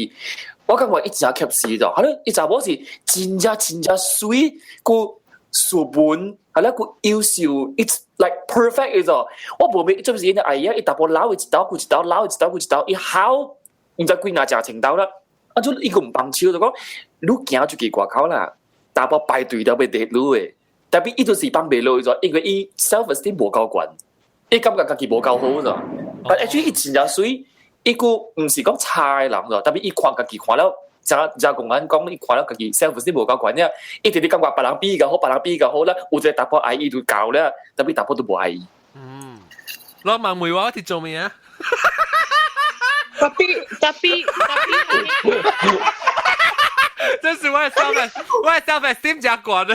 我感覺伊真正吸死就，彼個伊查某是真正真正媠，閣斯文，係啦，閣優秀，it's like perfect 就。我無明，就是伊愛啊，伊查埔老一刀，閣一刀，老一刀，閣一刀，伊好，毋知幾若食千刀啦。啊！就伊個毋放手，就講你行出去外口啦，查埔排隊都欲跌你的，tapi 伊就是放袂落咗，因為伊 self esteem 無夠懸，伊感覺家己無夠好咗。但 actually 伊真正媠，伊閣毋是講差的人咗，tapi 伊看家己看了，正正共咱講，伊看了家己 self esteem 無夠懸了，伊直直感覺別人比伊較好，別人比伊較好啦，有一個查埔愛伊就夠了，tapi 查埔都無愛伊。嗯，老問梅話佇做咩啊？ Tapi tapi tapi，這是我的 self，我的 self esteem 真懸的。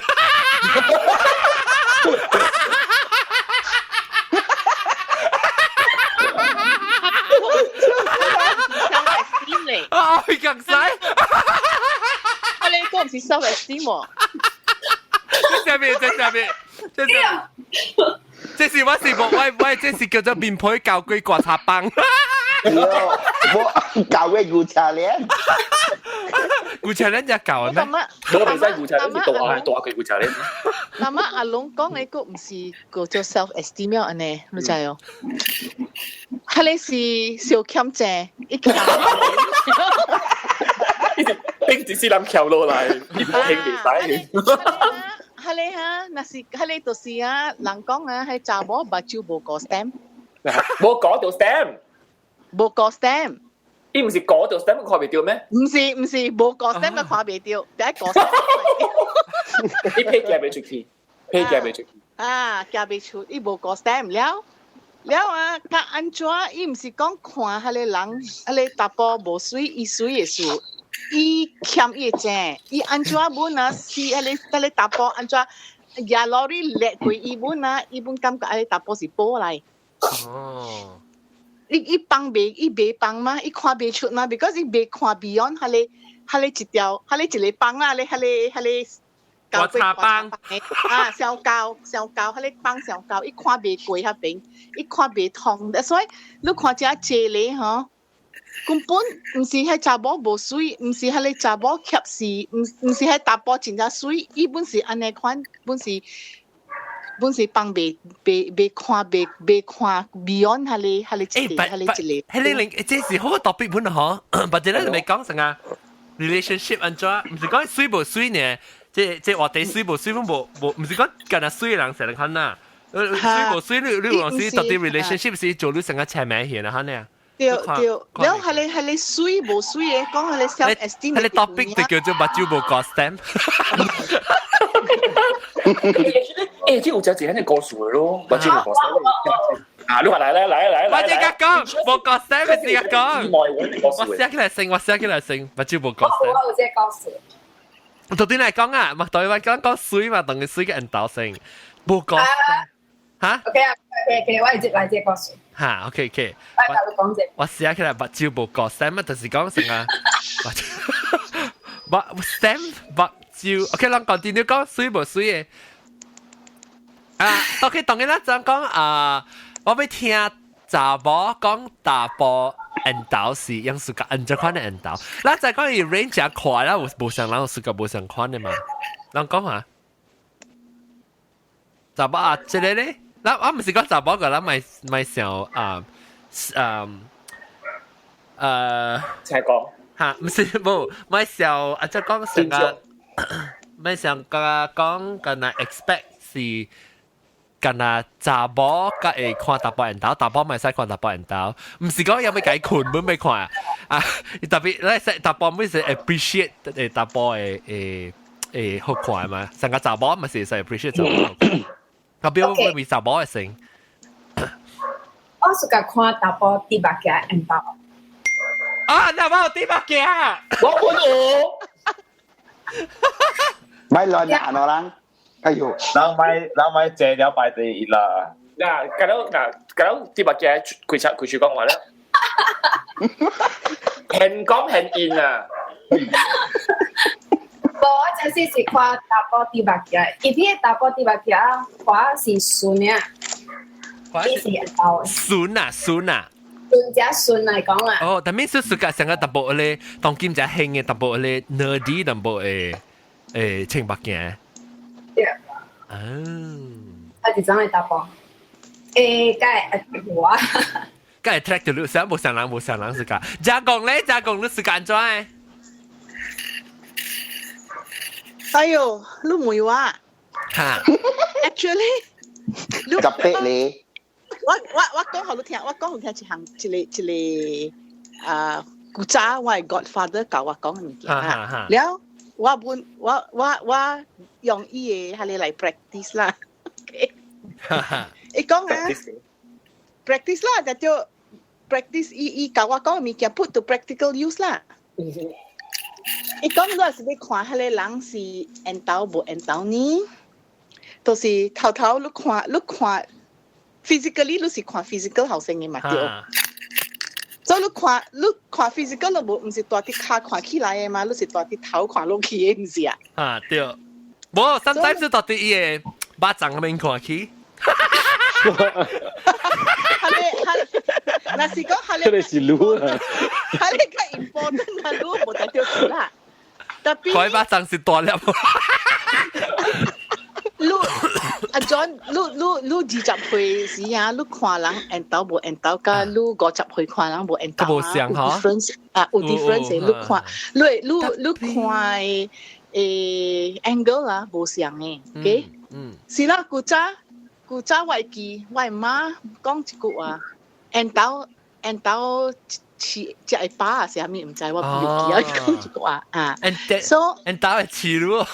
self esteem 咧。啊，佢咁使。啊，你講唔是 self esteem 喎？這下面，這下面，這是，這是我是無，我我這是叫做面皮交鬼刮擦棒。我教嘅牛車鏈，牛車鏈只教咩？我袂使牛車鏈是大大個牛車鏈。那麼阿龍講的個毋是叫做 self esteem 按呢，你知哦？彼个是小欠債，伊欠。頂一世人翹落來，伊無興袂使。彼个哈，若是彼个就是啊，人講啊，彼查某目睭無顧 stamp，無顧著 stamp。無顧 stamp，伊毋是顧著 stamp 看袂著咩？毋是毋是，無顧 stamp 都看袂著，得顧 stamp。伊皮夾袂出去，皮夾袂出去。啊，夾袂出，伊無顧 stamp 了。了啊，較按怎？伊毋是講看彼個人，彼個查埔無媠，伊媠的事，伊欠伊的錢，伊按怎本啊？是彼個彼個查埔按怎？壓羅里掠過伊本啊？伊本感覺彼個查埔是寶來。哦。伊伊放袂，伊袂放嗎？伊看袂出嗎？because 伊袂看 beyond 彼個彼個一條，彼個一個幫啦，彼個彼個彼個。刮擦棒啊，小膠小膠，彼個幫小膠，伊看袂過彼邊，伊看袂通，所以你看這濟個吼，根本毋是彼查某無媠，毋是彼個查某怯死，毋毋是彼查埔真正媠，伊本是按呢款，本是。本是放袂袂袂看袂袂看 beyond 彼個彼個一個彼個一個。彼個零，這是好 topic 本嗬，或者咧你咪講成啊 relationship 按怎，毋是講媠無媠呢？這這話題媠無媠，無無，毋是講干焦媠人成日看呐。媠無媠，你你有時到底 relationship 是做你成個車名去啦，嚇呢？對對，了彼個彼個媠無媠的，講彼個 self esteem。彼個 topic 就叫做目睭無顧 stamp。欸，這有只一個故事咯，我這個故事。啊，你話來來來來來，我這個講，無角色咪是個講。我寫起來先，我寫起來先，我就無角色。我有這個故事。到底嚟講啊，嘛台灣講講水嘛，當佢水嘅引導性，無角色。嚇？OK 啊，OK OK，我會接來這個故事。嚇，OK OK。我教你講者。我寫起來目睭無角色嘛，就是講成啊。目 stamp 目睭，OK，咱 continue 講水無水的。啊，OK，當然啦，就講啊，我欲聽查某講查埔緣投是用暑假按這款的緣投，咱再講伊 range 誠闊啦，有無相人有暑假無相款的嘛？人講下，查某啊，這個咧，咱我毋是講查某個，咱咪咪想啊啊請講嚇，毋是無咪想啊，即講成個咪想個講敢若 expect 是。敢若查某較會看查埔緣投，查埔嘛會使看查埔緣投，毋是講有欲共伊睏，本欲看啊！特別咱說查埔每是 appreciate 誒查埔的誒誒好看嘛，成個查某嘛是會使 appreciate 查某。特別我為查某的先。我 suka 看查埔戴目鏡緣投。啊！你冇戴目鏡？我冇有。咪亂行咯人。哎呦，人買人買借了排第一啦。嗱，假如嗱，假如戴目鏡開出開出講話咧，很講很硬啊。無，我這次是看查埔戴目鏡，伊啲查埔戴目鏡，看是順啊，伊是緣投。順啊，順啊。順只順來講啦。哦，但係是暑假上個淡薄咧，當今只興嘅淡薄咧，nerdy 淡薄誒誒穿目鏡。對。哦。啊，是怎嘅查埔？欸，該我。該 attract 到你，想無相人無相人是㗎。加講咧，加講你是按怎的？哎呦，你問我？哈。 Actually，特別咧。我我我講予你聽，我講予你聽一項一個一個啊，古早我的 godfather 教我講的物件啊，了我本我我我用伊的彼個來 practice 啦。伊講啊，practice 啦，就叫 practice 伊伊教我講的物件 put to practical use 啦。伊講你若是欲看彼個人是緣投無緣投呢？就是頭頭你看你看 physically 你是看 physical 後生的嘛對。所以你看你看 physical 你無毋是蹛佇跤看起來的嘛，你是蹛佇頭看落去的，毋是啊？啊對，無，sometimes 是蹛佇伊的肉粽面看去。哈咧哈，若是講哈咧，這個是路啊，哈咧較 important 啊，路無代表是啦。特別看肉粽是大粒。你阿 John，你你你20歲時啊，你看人緣投無緣投，佮你50歲看人無緣投啊，有 difference 啊，有 difference 你看，你你你看誒 angle 啊，無相的，OK？嗯。是啦，古早古早我會記，我媽講一句話，緣投緣投飼食會飽啊，是啥物毋知，我唔記得講一句話啊。 So 緣投會飼你？無，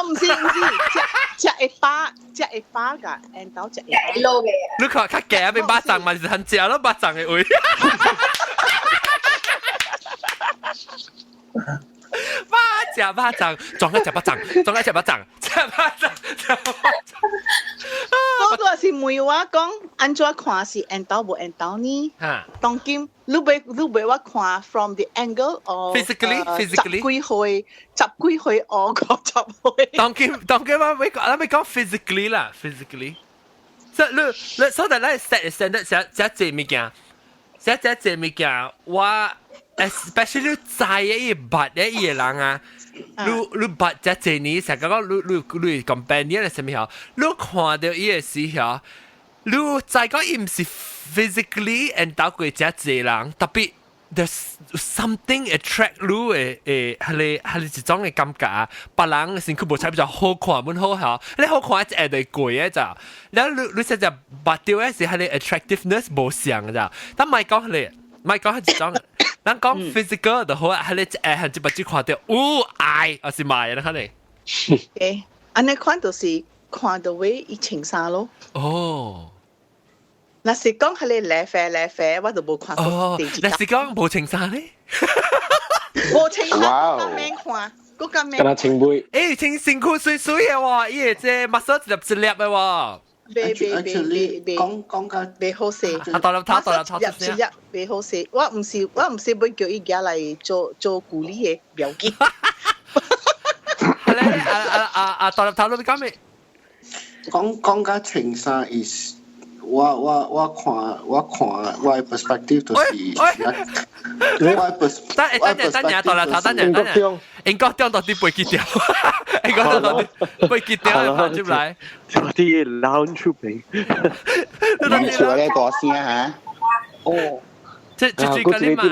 毋是毋是，食食會飽，食會飽㗎，緣投食會飽。老嘅。你看較夾變肉粽嘛是很食咯，肉粽的位。肉食肉粽，撞個食肉粽，撞個食肉粽，食肉粽，食肉粽。我都是問我講，按怎看是緣投無緣投呢？當今你欲你欲我看 from the angle of physically physically 十幾歲，十幾歲我50歲。當今當今我欲講，咱欲講 physically 啦，physically。所以你你所以咱 set standard 寫寫這物件，寫寫這物件，我 especially 知的伊捌的伊的人啊，你你捌這濟年，成個講你你你 companion 的啥物吼，你看著伊的時候，你知講伊毋是 physically 緣投過這濟人，特別 there's something attract 你的誒，彼個彼個一種的感覺啊，別人身軀無彩比較好看，本好吼，你好看一下就過的咋，了你你實在捌著的是彼個 attractiveness 無相咋，但莫講彼個，莫講彼一種。咱講 physical 就好啊，彼個一下一目睭看著，有愛，還是莫的，可能。欸，按呢款就是看到位伊穿衫咯。哦。若是講係你靚啡靚啡，我就無看過。哦，若是講無穿衫咧？無穿衫，較免看，閣較免。敢若穿袂？欸，穿身軀媠媠的喎，伊會這目屎一粒一粒的喎。袂袂袂袂，講講較袂好勢。啊，大粒頭，大粒頭，一粒一粒袂好勢。我毋是欲叫伊舉來做做鼓勵的，不要緊。係咧，啊啊啊啊！大粒頭你講咩？講講較穿衫 is 我看我的 perspective 就是我的 pers 等等陣，等陣，大粒頭，等陣，等陣。英國中到底背幾條？英國中到底背幾條？跑出來。啲 lounge 出邊。你笑咧大聲嚇。哦。這這是跟你嘛？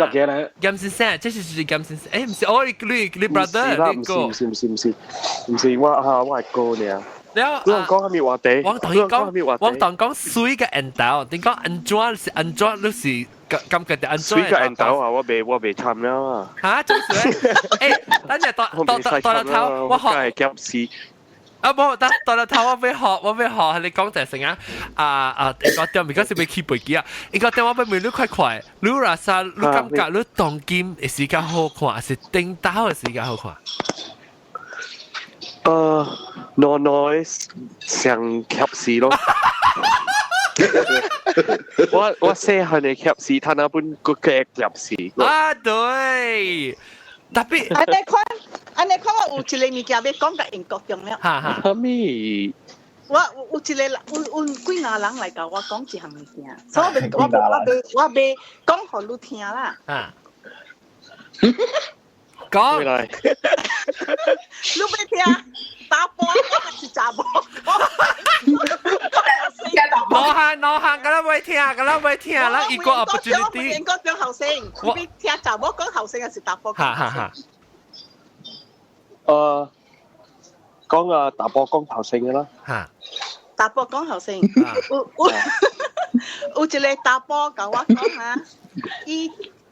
嚴先生，這是是嚴先生。欸，毋是，哦，你 brother，你哥。毋是毋是毋是毋是我嚇我係哥爾。了，你講啥物話題？我同伊講，我同講媠佮緣投，你講按怎是按怎，你是感覺著按怎？媠佮緣投啊！我袂參了啊！嚇，做啥？欸，等陣大大大頭，我學。夾死。啊無，等大粒頭我欲學，我欲學，你講就成啊！啊啊，英國中，because 欲去飛機啊！英國中我欲問你快快，你若啥，你感覺你當今的時間好看，還是頂頭的時間好看？儂儂上夾死咯！我細漢的夾死，他那本閣較夾死。啊，對，特別。按呢款，按呢款，我有一个物件欲講共英國中了。哈哈。啥物？我有一個人，有幾若人來共我講一項物件，所以我欲講予你聽啦。啊。講。來。你欲聽？查埔還是查某？兩項兩項，敢若欲聽，敢若欲聽，咱一個 opportunity。英國中後生，你欲聽查某講後生還是查埔講哈哈哈。講啊，查埔講頭先的啦。嚇。查埔講後生，有一個查埔共我講啊，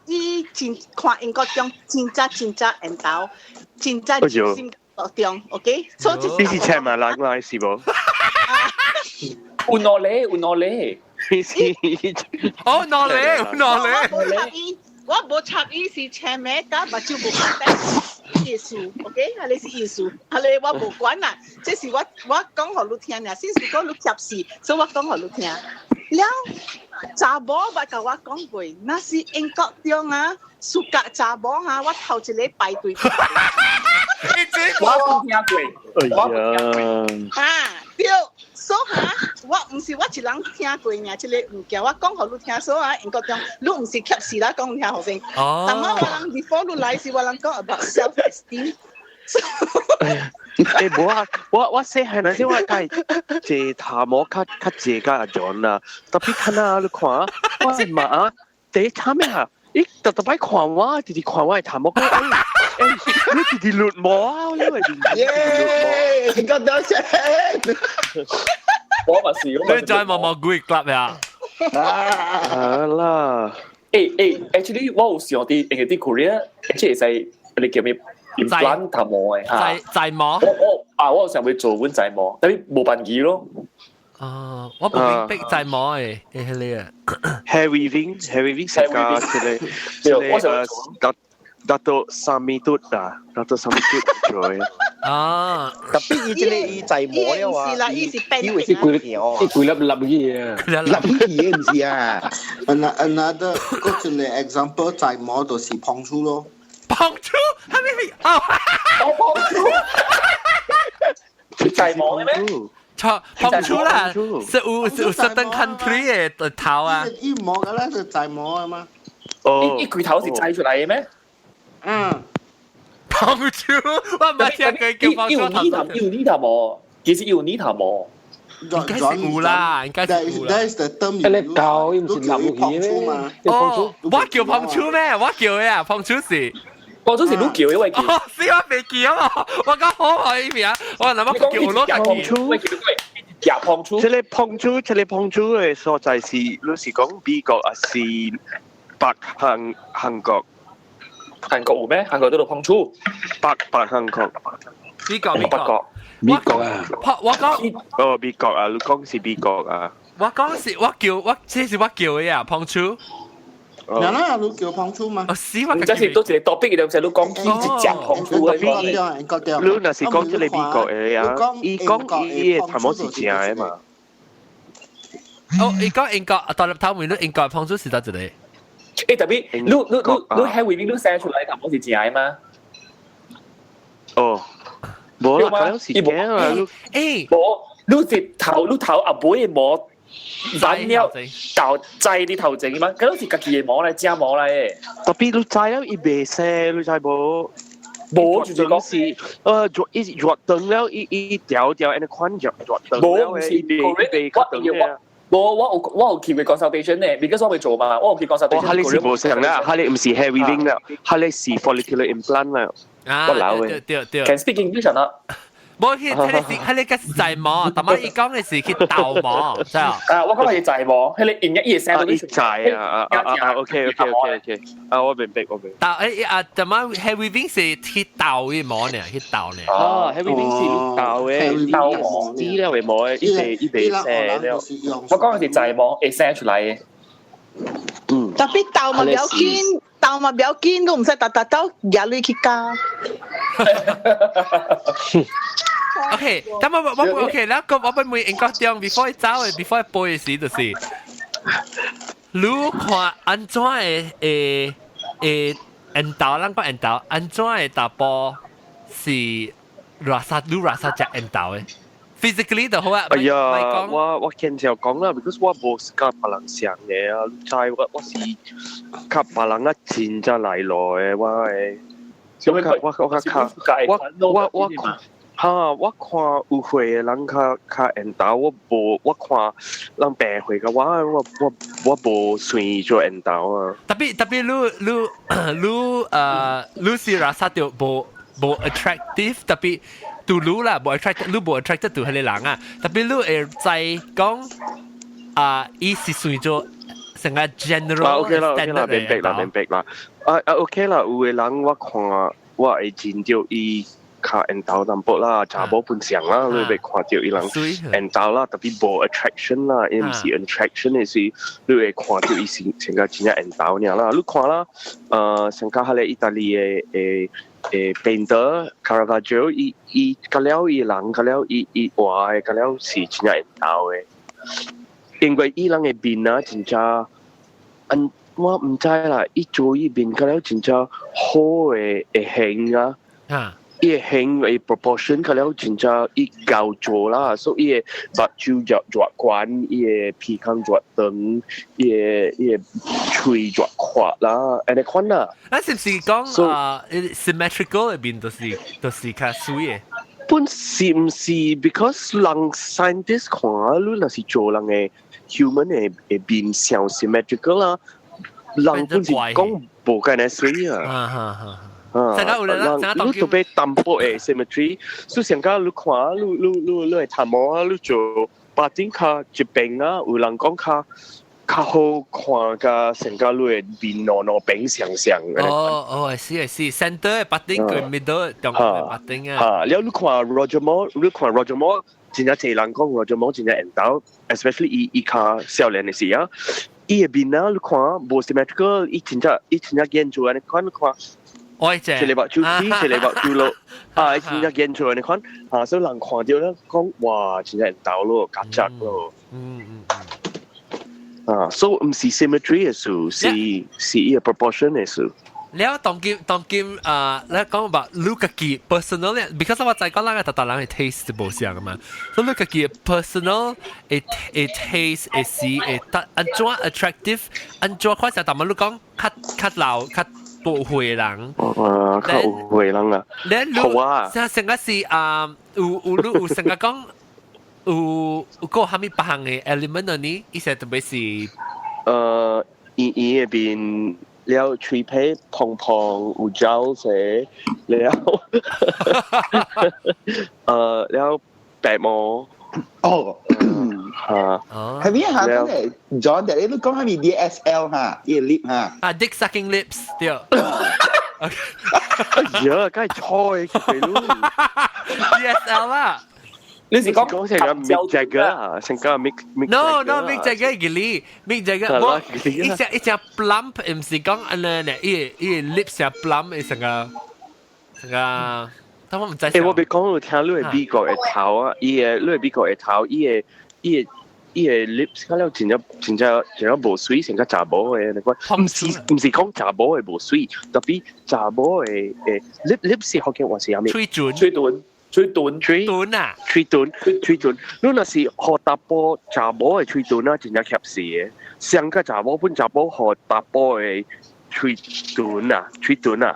伊真看英國中真正真正緣投，真正入心中，OK？所以你是請埋人來是無？有兩個，有兩個。哦，兩個，有兩個。我無插伊，我無插伊是請咩？佮目睭無看意思，OK？啊，你是意思，啊你我無管啦，這是我講予你聽爾，先是講你接事，所以我講予你聽。了，查某捌共我講過，若是英國中啊，輸共查某啊，我頭一個排隊。我冇聽過，我冇聽過。啊，對，所以哈，我毋是我一人聽過爾，這個物件我講予你聽，所以啊，英國中你毋是夾死啦，講聽予先。哦。但我我人 before 你來時，我人講 about self esteem。欸，無啊，我細漢陣時我佮坐頭毛較較濟佮阿 John 啦，特別看啊，你看，我是嘛啊，第一慘咩啊？伊逐逐擺看我，直直看我的頭毛，講欸欸，你直直綠毛啊，你會耶，個多謝。我嘛是，你再毛毛鬼 club 呀？啊啦！欸欸，actually 我有想佇，因為佇 Korea，即會使你叫咩？implant 頭毛的嚇，在毛。我啊，我有想欲做阮在毛，但是無辦機咯。哦，我無明白在毛的，迄個。 Hair weaving，hair weaving 是個這個，這個 Dato Samitut 啊，Dato Samitut 做的。啊，特別伊這個伊在毛了啊，伊是變伊是規伊規粒粒去啊，粒去毋是啊。 Another 閣一個 example 在毛就是膨出咯。膨出係咪？哦，膨出，在毛咩？錯，膨出啦，是有 certain country 的頭啊。伊毛個咧是在毛啊嘛。哦，伊規頭是摘出來的咩？嗯。膨出，我毋捌聽過叫膨出頭。有呢頭毛，其實有呢頭毛。應該是有啦，應該是有啦。 That is the term 你教伊毋是立去咩？哦，我叫膨出咩？我叫的啊，膨出是。膨出是你叫的，我記。哦，是我袂記啊嘛，我講好好伊名，我諗我叫我膨出，夾膨出。這個膨出，這個膨出的所在是，你是講美國還是北韓韓國？韓國有咩？韓國都有膨出。北韓國。美國美國。美國啊，我講哦，美國啊，你講是美國啊。我講是我叫我，這是我叫的啊，碰觸。嗱啦，你叫碰觸嘛？哦，是我這是都一個 topic，就係你講起一隻碰觸的。你若是講這個美國的啊，伊講伊的頭毛是正的嘛？哦，伊講英國，大粒頭面你英國碰觸是佗一個？欸，特別你你你你喺外面你生出來頭毛是正的嗎？哦，無啦，可能是正啊。欸，無，你是頭你頭後尾的毛。染了到擠啲頭前嘛，嗰都是家己的毛來，正毛來的。特別你知了，伊袂生，你知無？無就是講是，熱伊熱長了，伊伊條條按呢款熱熱長了的，伊袂伊袂較長的。無，我有去過 consultation 呢，because 我會做嘛，我有去 consultation。哦，彼個是無相啦，彼個毋是 hair weaving 啦，彼個是 follicular implant 啦。啊，我老的。對對。 Can speak English or not？無去，彼個是彼個是在毛，但係伊講的是去豆毛，知無？啊，我講的是在毛，彼個用一伊聲都是在啊啊啊啊！OK OK OK OK，啊，我明白我明白。但欸啊，但係 hair weaving 是去豆的毛呢，去豆呢。啊，hair weaving 是豆的豆毛，死了的毛的，伊袂伊袂生了。我講的是在毛會生出來的。嗯。特別豆嘛不要緊，豆嘛不要緊，都毋使逐逐都舉鐳去加。 OK，咁我我 OK，แล้ว個我問英國中，before 走的，before 背的時就是，你看按怎的會會緣投，咱講緣投，按怎的查埔是偌薩你偌薩食緣投的？physically 就好啊。哎呀，我我見就講啦，because 我無佮別人相的啊，你知我我是佮別人啊真正來路的，我的，我較我我較我我我看。哈！我看有歲的人較較緣投，我無我看人病歲佮我，我我我無算做緣投啊。特別特別你你你你是若啥著無無 attractive，特別對你啦無 attracted，你無 attracted 對彼個人啊。特別你會知講啊，伊是算做成個 general。啊 OK 啦 OK 啦，明白啦明白啦。啊啊 OK 啦，有的人我看我會認著伊。較緣投淡薄啦，查某本相啦，你會看著伊人緣投啦，特別無 attraction 啦，伊毋是 attraction 的是，你會看著伊是成個真正緣投爾啦。你看啦，像較彼個意大利的的的 painter Caravaggio，伊伊佮了伊人，佮了伊伊畫的，佮了是真正緣投的。因為伊人的面啊，真正，按我毋知啦，伊做伊面佮了真正好的的形啊。伊的形的 proportion 佮了真正伊夠做啦，所以伊的目睭就偌懸，伊的鼻孔偌長，伊的伊的喙偌闊啦，按呢款啦。咱是毋是講啊 symmetrical 的面就是就是較媠的？本是毋是？because 人 scientist 看，你若是做人的 human 的的面相 symmetrical 啦，人本是講無咁呢媠啊。啊哈哈。啊，你特別淡薄的 symmetry，所以上個你看，你你你你的頭毛啊，你做白頂較一邊啊，有人講較較好看，佮成個你的面兩兩邊相像。哦哦，是是，center 的白頂佮 middle 中間的白頂啊。哈，了你看 Roger Moore，你看 Roger Moore，真正濟人講 Roger Moore 真正緣投，especially 伊伊較少年的時啊，伊的面啊，你看無 symmetrical，伊真正伊真正見做按呢款，你看。我一個目睭起，一個目睭落，啊，真正見做按呢款，啊，所以人看著咧講，哇，真正緣投咯，夾雜咯。啊，所以毋是 symmetry 的事，是是伊個 proportion 的事。了當今當今啊，你講吧，你家己 personal 咧，because 我知講咱個逐逐人的 taste 無相嘛，所以你家己 personal 的的 taste 會是會得按怎 attractive，按怎看成，但嘛你講較較老較大歲人，啊，較有歲人啊，你好啊，成成個是啊，有有你有成個講有有個啥物別項的 element 呢？伊說特別是，圓圓的面。了喙皮胖胖有膠水，了，了白毛。哦，嚇，係咪嚇？真係 John，你都講係咪 DSL 嚇？伊 lip 嚇？啊，dick sucking lips 對。哎呀，梗係錯嘅咯。 DSL 啦。你是講講成個 Mick Jagger 啊，成個 Mick No， Mick Jagger 嘅你，Mick Jagger，我一隻一隻 plump 唔是講按呢呢，伊伊 lips 隻 plump 係成個成個，但我唔知。誒，我別講，我聽你係美國嘅頭啊，伊個你係美國嘅頭，伊個伊個伊個 lips 可能真正真正真正無水，成個查某嘅，你講唔是講查某嘅無水，特別查某嘅誒 lip 是福建話是啥物？嘴唇，嘴唇。嘴唇，嘴唇啊，嘴唇，嘴唇。你若是予查埔查某的喙唇啊，真正合適的。上個查某本查某予查埔的喙唇啊，喙唇啊。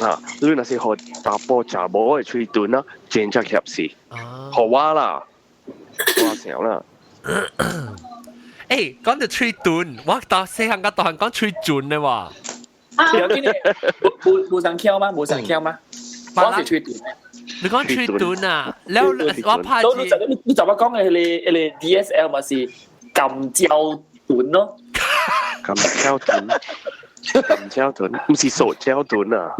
啊，你若是予查埔查某的喙唇啊，真正合適。予我啦，我想啦。誒，講到喙唇，我到細漢甲大漢講喙唇的喎。有啲你無無上翹嗎？無上翹嗎？我是喙唇。你講喙唇啊？了我怕你你就我講嘅迄個 DSL 嘛是撳膠盾咯。撳膠盾，撳膠盾，唔是塑膠盾啊！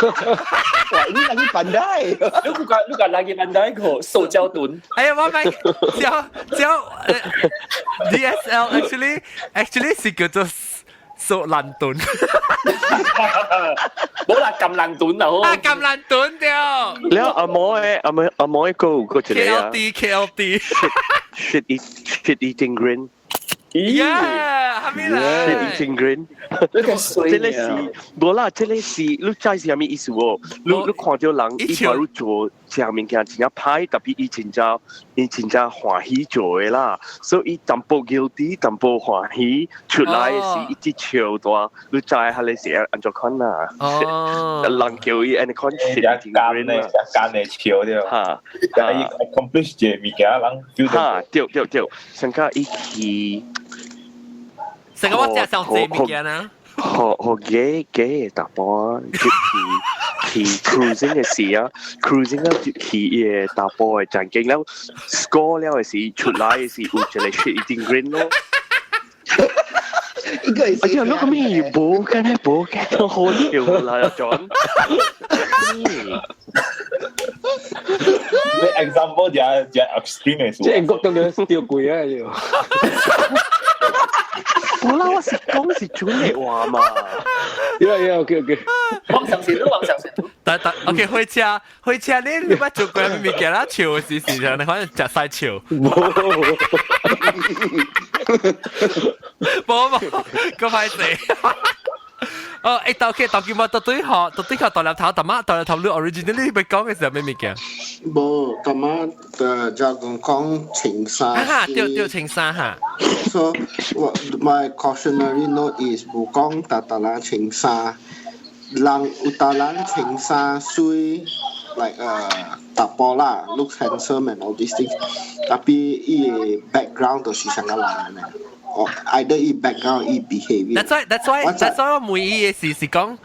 Wah, ini lagi pandai. 你 lagi pandai 個塑膠盾。哎呀，我咪膠膠 DSL actually 是叫做塑爛盾。冇啦，撳爛盾啊！啊，撳爛盾掉。了阿毛嘅阿毛阿毛個有個一個啊 KLD KLD。 Shit eating grin。 Yeah，係咪啦？Shit eating grin。這個這個是無啦，這個是你知是啥物意思無？你看到人伊把你做這物件真正歹，特別伊真正歡喜做的啦，所以伊淡薄 guilty，淡薄歡喜出來的是一直笑大，你知彼個是按怎款啦？哦，人叫伊按呢款 shit eating grin 啦，間的笑對。哈，但伊 accomplish 一個物件，人 feel 哈，對對對，上個伊去。成個我食上濟物件啊！學學幾幾個查埔去去 cruising 嘅時啊，cruising 了去伊個查埔嘅場景了，score 了嘅時出來嘅時有一個 shit eating grin 咯。一個哎呀，你個咩無嘅咧，無嘅都好笑啦，John。你 example 就就 extreme 嘅這英國當然掉貴啊要。無啦，我是講是準的話嘛。 Yeah, okay. 往上線，往上線。但但 OK，火車火車，你捌做過物件啦？笑是是你反正食晒笑。無無，個歹勢。哦，欸，到 OK，到今我到對學，到對學大粒頭，大媽大粒頭，你 originally 欲講嘅是啥物物件？無，大媽的就講講穿衫。哈，對對，穿衫哈。 So what my cautionary note is 無講逐逐人穿衫，人有逐人穿衫媠，like 查埔啦，looks handsome and all these things，特別伊的 background 就是上個難的。哦，either 伊 background 伊 behavior。 That's why 我問伊的是是講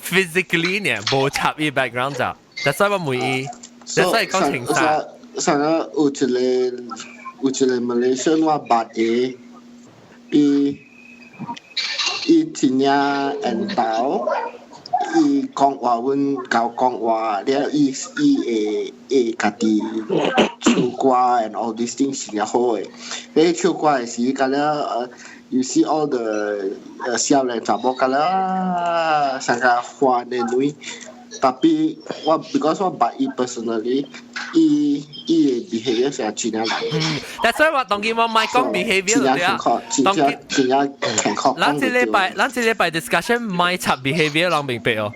physically 呢，無插伊 background 就。That's why 我問伊，That's why 講穿衫。上個有一個 Malaysian 我捌的，伊真正緣投，伊講話阮𠢕講話，了伊伊會會家己唱歌 and all these things 是好的。你唱歌的時，甲了you see all the 少年查某甲了上個歡的女。特別我 because 我捌伊 personally，伊伊的 behavior 是真正難。但所以話當今我莫講 behavior 對啊，真正真正健康。咱這禮拜咱這禮拜 discussion 莫插 behavior 人明白哦。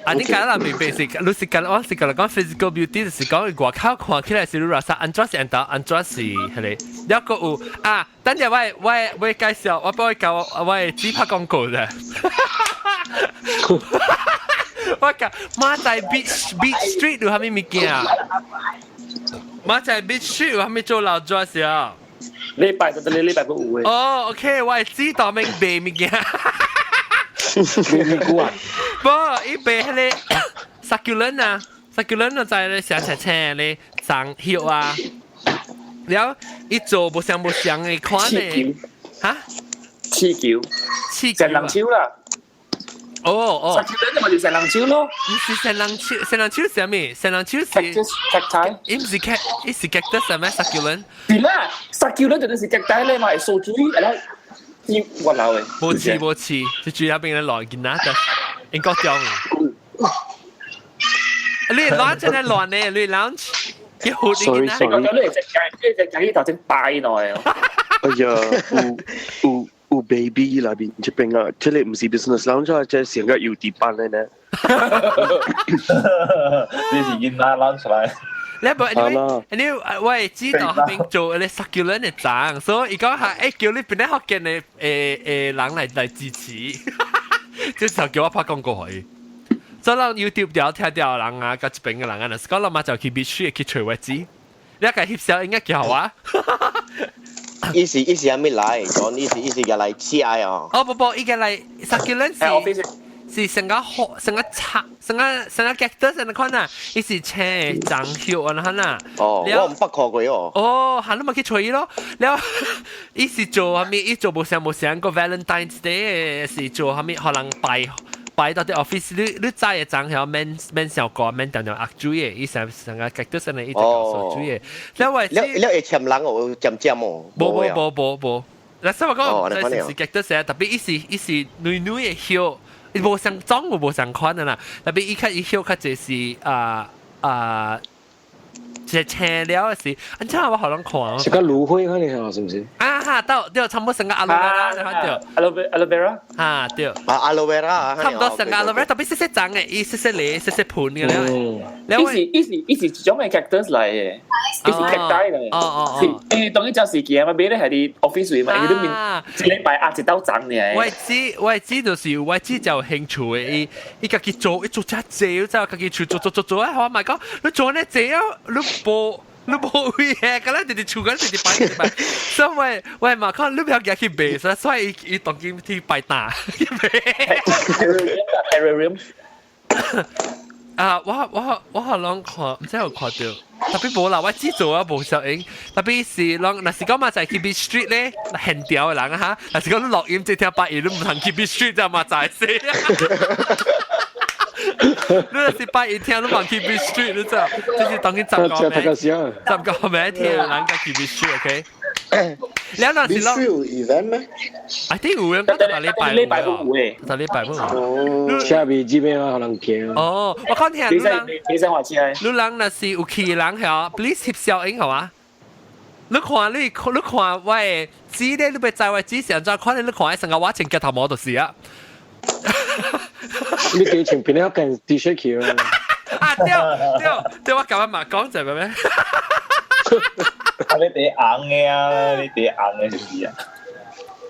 啊，你講人明白是，你是講我是講講 physical beauty，就是講外口看起來是你垃圾，按怎是按怎按怎是係咧。了個有啊，等陣我介紹，我幫伊教我會只拍廣告啫。我講馬仔 Beach Street 有啥物物件？馬仔 Beach Street 有啥物做老抓時啊？禮拜就禮拜不有嘅。哦，OK，我會知道明賣物件。賣物啊？無，伊賣彼個 succulent 啊，succulent 就在咧寫青青咧長葉啊，了伊做無相無相的款的，哈？氣球，氣球，人手啦。哦哦， succulent 咪就成人手咯。唔是成人手，成人手是啥物？成人手是 cacti，伊唔是 cat，伊是 cactus 係咩？succulent。是啦，succulent 就是 cacti 咧嘛，係素水，然後伊我老嘅。無似無似，就住入邊嘅來見啦，就英國中。你 lounge 真係亂呢，你 lounge 幾好啲 Sorry, 嘅 sorry. 我講你隻雞，你隻雞頭先拜內。哎呀，有有有 baby 內邊這邊啊，這個唔是 business lounge 啊，這成個郵遞班的呢。你是囡仔 lounge 來。你無 anyway anyway，我會知道後邊做你 succulent 的長，所以伊講係叫你邊啲福建的人來支持，這時候叫我拍廣告予伊。所以咱 YouTube 條聽掉人啊，佮這邊的人啊，若是講咱嘛就去必須去揣位置，你個翕相應該叫我。伊是啥物來？講伊是入來食的哦。哦不不，伊個來 succulent 是成個好，成個插，成個 cactus 安尼款啊，伊是青長葉安尼款啊。哦，我毋捌看過哦。哦，係你咪去揣伊咯。了，伊是做啥物？伊做無啥無啥個 Valentine's Day 是做啥物？予人拜擺到啲 office，你知嘅長曉免免上過，免定定壓水的，伊成成個 cactus 安尼，伊就搞水的。了我了了會簽人哦，尖尖哦。無無無無無，嗱，所以我講，這是 cactus 特別伊是軟軟的葉。伊無相種，無相款的啦。特別伊較伊葉較濟是啊啊，一青了的是，安怎我予人看？是個蘆薈可能是唔是？啊哈，到對，差不多成個 aloe vera，對，aloe vera，啊對，啊 aloe vera，差不多成個 aloe vera，特別細細長的，伊細細粒，細細盤嘅了。伊是一種的 cactus 來的，伊是 cacti 來的。哦哦哦。是，因為當伊只時期嘛，買咧係佇 office 嘛，伊都面一禮拜壓一兜長爾。我知就是我知就有興趣的，伊家己做，伊做遮濟，就家己厝做做做做啊！我咪講，你做呢濟啊，你無位嘅，咁咧直直厝緊直直擺直擺，所以我嘛講你不要夾去賣，所以伊當今去擺檔去賣。 Terrarium。啊！我可能看，毋知有看著，特別無啦，我只做啊無效應，特別是攏，若是講嘛在去 Beach Street 咧，現調的人啊哈，若是講你錄音這聽拜一，你毋通去 Beach Street 就嘛知死。你若是拜一聽，你毋去 Beach Street，你知？這是當今10個名，10個名聽人家去 Beach Street，OK？你若是 Beach Street 有 event 咩？I think 有，應該逐禮拜禮拜有誒，逐禮拜有。車未這邊啊，可能行。哦，我看聽你人，你使話車。你人若是有去人曉，please 翕相影好嘛？你看我的紙咧，你欲知我紙是按怎看咧？你看成個我穿腳頭毛就是啊。你幾穿邊一件 T 恤去啊？啊對對對，我舊日嘛講就係咩？啊！你第紅的啊，你第紅的就是啊。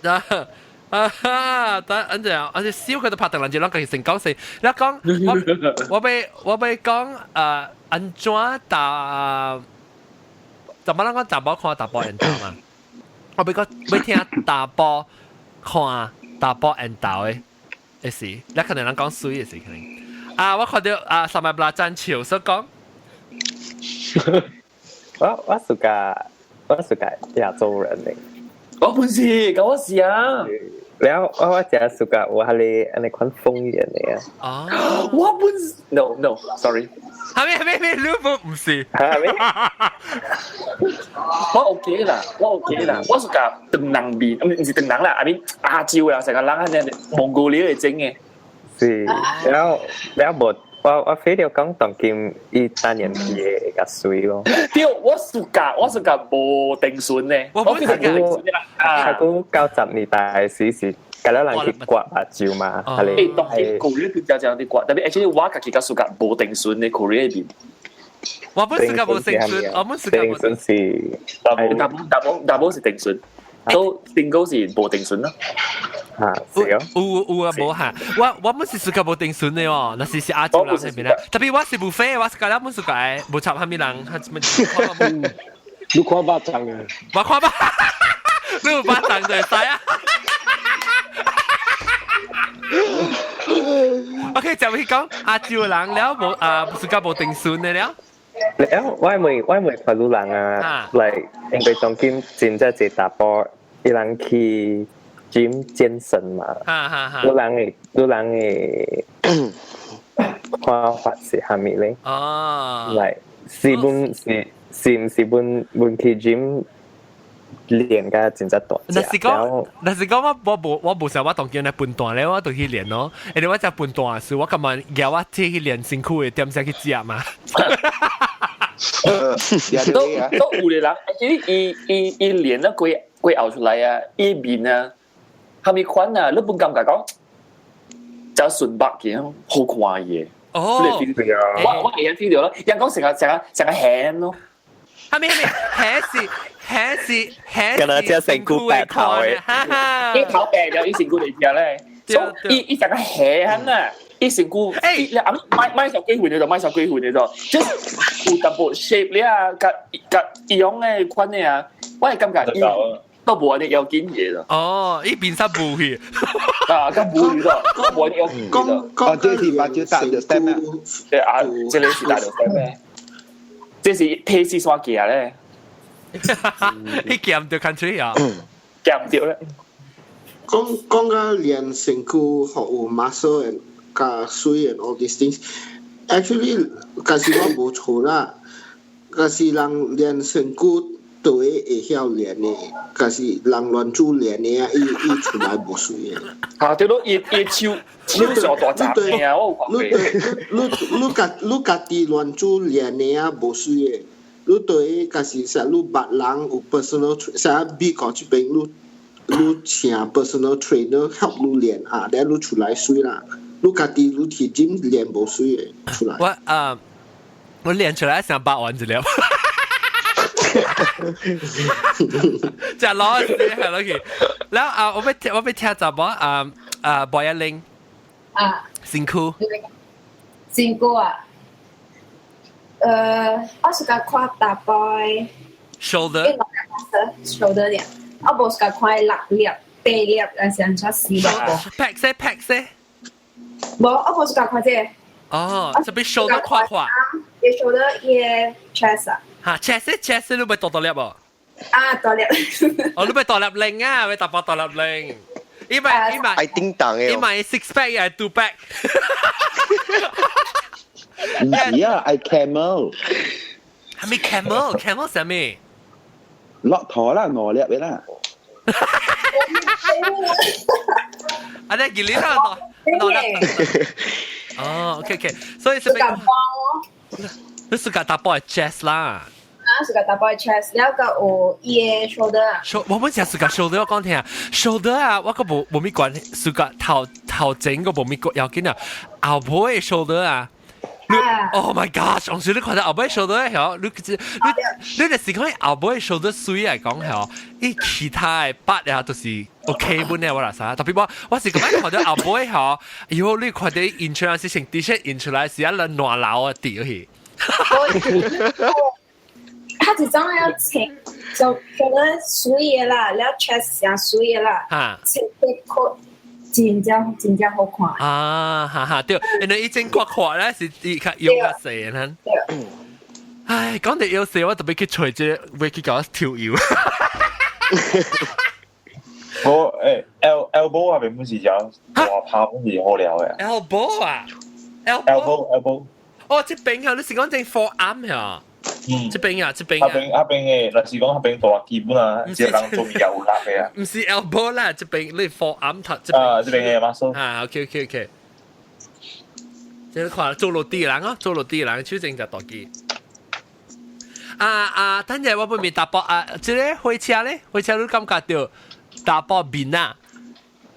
啊啊哈！等等陣，而且燒佢都拍突然間，攏家己成講死。你講我欲講按怎打？怎麼咱講查某看查埔緣投嘛？我欲講欲聽查埔看查埔緣投的時，你可能人講水的時可能。啊！我看著啊，三百八張笑所講。我是個亞洲人嚟。我本是，關我事啊！了我真係 suka 有彼個按呢款風人的啊。哦，我本是 no no，sorry。係咩咩咩？你唔是？係咩？我 OK 啦，我 OK 啦，我 suka 長人面，唔是長人啦，I mean 亞洲啦，成個人按呢蒙古人來整的。是，了了無。我飛著講當今伊單眼皮會較媠咯。對，我 suka 無定唇的。我本是定唇的啦。較久90年代時是，佮了人去割目睭嘛，係欸，當今 Korea 比較這樣的割，特別 actually 我家己較 suka 無定唇的 Korea 面。我本 suka 無定唇，我本 suka 定唇是 double double double 是定唇，都 single 是無定唇咯。啊，是哦，有有啊，無哈，我本是 suka 無定唇的哦，那是亞洲人那邊啦。特別我是無飛，我是覺得本 suka 無插蝦米人，你看肉粽啊？我看肉，你有肉粽就會使啊。OK，就會講亞洲人了無啊，suka 無定唇的了。了，我問看女人啊，嚟因為當今真正濟查埔，伊人去。gym 健身嘛。哈哈哈。你人的看法是蝦米咧？哦。嚟是本是是毋是本本去 gym 練甲真正大隻？若是講，若是講我無想我當見來笨蛋咧，我就去練咯。因為我食笨蛋時，我感覺夾我這去練身軀的點先去食嘛。都都有的人，其實伊伊伊練得過過後出來啊，伊面啊，蝦米款啊，你本感覺講，就純白嘅，好看嘅。哦，我會 feel 到咯，人講成個成個成個輕咯。蝦米蝦米，還是還是還是，敢若只身軀白頭的，哈哈，伊頭白了，伊身軀嚟食咧，所以伊伊成個輕啊。伊身軀，欸，你阿買買十幾歲你就買十幾歲你就，即有淡薄 shape 咧啊，佮佮伊樣的款的啊，我係感覺伊都無按呢要緊嘅啦。哦，伊變啥無去？啊，佮無去咗，都無按呢要緊咗。哦，這是目睭打著 step 啊？對啊，這個是打著 step 咩？這是鐵絲線行咧。你行毋著 country 啊？行毋著咧。講講到練身軀，予有 muscle and 加水 and all these things。Actually，假使我無錯啦，假使人練身軀對會曉練的，假使人亂煮練的啊，伊伊出來無水的。嚇，對咯，伊伊手手上大隻嘅啊，我有看過。你你你家你家己亂煮練的啊，無水的。你對，假使說你捌人有 personal，像美國這邊你你請 personal trainer help 你練啊，然後你出來水啦。你家己你去 gym 練無水的出來。我啊，我練出來成百萬一粒。食攞死係落去。然後啊，我欲聽查某啊啊，博一玲。啊。辛苦。辛苦啊。我是較看大波。 shoulder。 shoulder 咧，我無是較看六粒、八粒，還是按怎四粒？ pec 些 pec 些。無，我無是較看這個。哦，這邊 shoulder 闊闊。伊 shoulder 伊個 chest 啊。嚇，chest chest 你咪大大粒無？啊，大粒。哦，你咪大粒零啊，咪大波大粒零。伊咪伊咪。愛叮當的。伊咪 six pack 抑 two pack。唔是啊，愛 camel。係咪 camel？camel 係咩？駱駝啦，鵝粒嘅啦。啊，你記得啦，攞粒。哦，OK OK，所以是咪？你是個打波係 chest 啦。啊，是個打波係 chest，了個有伊個 shoulder 啊。我本成是個 shoulder，我講聽啊，shoulder 啊，我個無無咪管，是個頭頭前個無咪管要緊啊，後背 shoulder 啊。Oh my god！上次你看到後背 shoulder 曉，你你你就是講後背 shoulder 水來講曉，伊其他的八啊都是 OK 本的我來啥，特別我我是咁樣看到後背曉，哎喲，你看到印出來是成 T-shirt 印出來是一粒爛流啊掉去。他這種要穿，就覺得水的啦，了 chest 也水的啦，穿得闊。真正真正好看。啊，哈哈，對，因為以前闊闊咧是伊較腰較細的。唉，講到腰細，我特別去揣這個，會去共我抽腰。我誒 L elbow 啊，原本是講大拍本是好料嘅。 elbow 啊，elbow elbow。哦，這邊啊，你是講正 forearm 呀？嗯，這邊啊，這邊啊。那邊那邊嘅，若是講那邊大基本啊，這人做物有力嘅啊。毋是 elbow 啦，這邊你 forearm 頭這邊。啊，這邊嘅 muscle。啊，OK OK OK。這看做落地人啊，做落地人手真就大肌。啊啊，等陣我本面打波啊，這個火車咧，火車你感覺到打波面啊？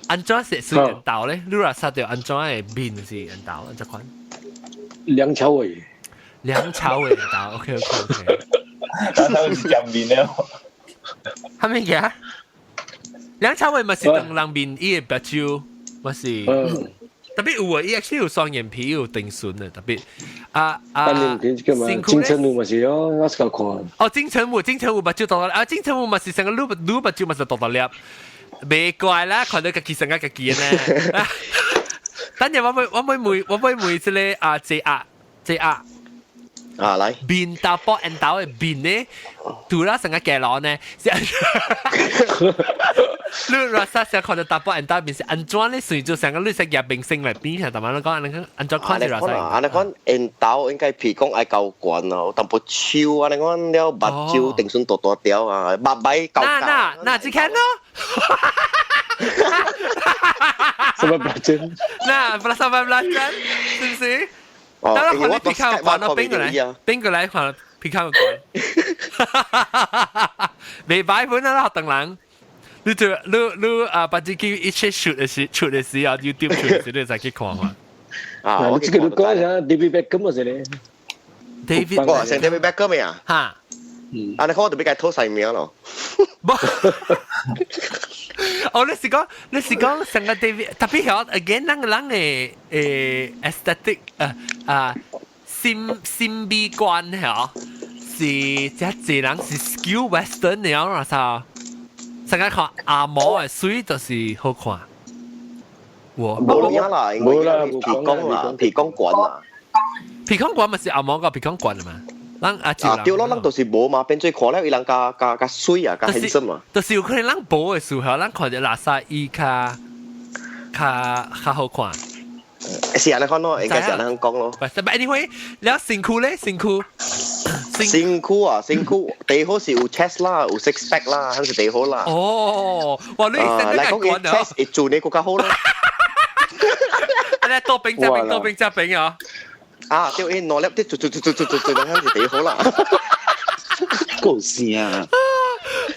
按怎是是緣投咧？你若殺著按怎的面是緣投？按怎款？梁朝偉。梁朝偉投，OK OK OK。梁朝偉是正面的。啥物件？梁朝偉嘛是當人面，伊的目睭嘛是。特別有啊，伊 actually 有雙眼皮，有定唇的，特別啊啊。單眼皮這個嘛，金城武嘛是哦，我是看。哦，金城武，金城武目睭大大粒，啊，金城武嘛是成個滷滷目睭嘛是大大粒，袂怪啦，看到家己成個家己呢。等陣我欲我欲問我欲問這個啊，這啊這啊，啊，來。面查埔緣投的面呢，除了成個雞佬呢，是你若啥時看到查埔緣投面是按怎咧？隨住成個你識入明星來變，但係你講按按怎看是若啥？按呢款緣投應該譬如講愛較懸哦，有淡薄手按呢款了，目睭定順大大條啊，目眉厚。那那那這看咯。什麼 belacan？那不啦，什麼 belacan？是不是？哦，當然看你皮卡關咯，邊個來？邊個來看皮卡關？未擺本啦，學鄧人。你就你你啊，把這個一切出的時出的時啊，YouTube 出的時，你再去看嘛。啊，我這個你講一下，David Beckham 是咧？David，哇，成 David Beckham 咩啊？嚇！啊，你看我就俾佢偷晒名咯。哦，你是講成個 David，特別係 again 咱個人的aesthetic 啊審美觀嚇，是這濟人是 skew western 的樣啥？成個看阿毛的水就是好看。我無啦，無啦，皮公啦，鼻孔懸啦，鼻孔懸咪是阿毛個鼻孔懸嘛？咱啊，啊對咯，咱就是無嘛，變做看了伊人較較較水啊，較很深啊。就是有可能咱無的時候，咱看著垃圾伊較較較好看。是按呢款咯，應該是按呢講咯。但 anyway，了身軀咧，身軀，身軀啊，身軀，第好是有 chest 啦，有 six pack 啦，還是第好啦。哦，哇，你嚟講 chest 會做你更加好咯。你多餅加餅，多餅加餅啊！啊，對，伊兩粒啲做做做做做做，還是第好啦。夠聲啊！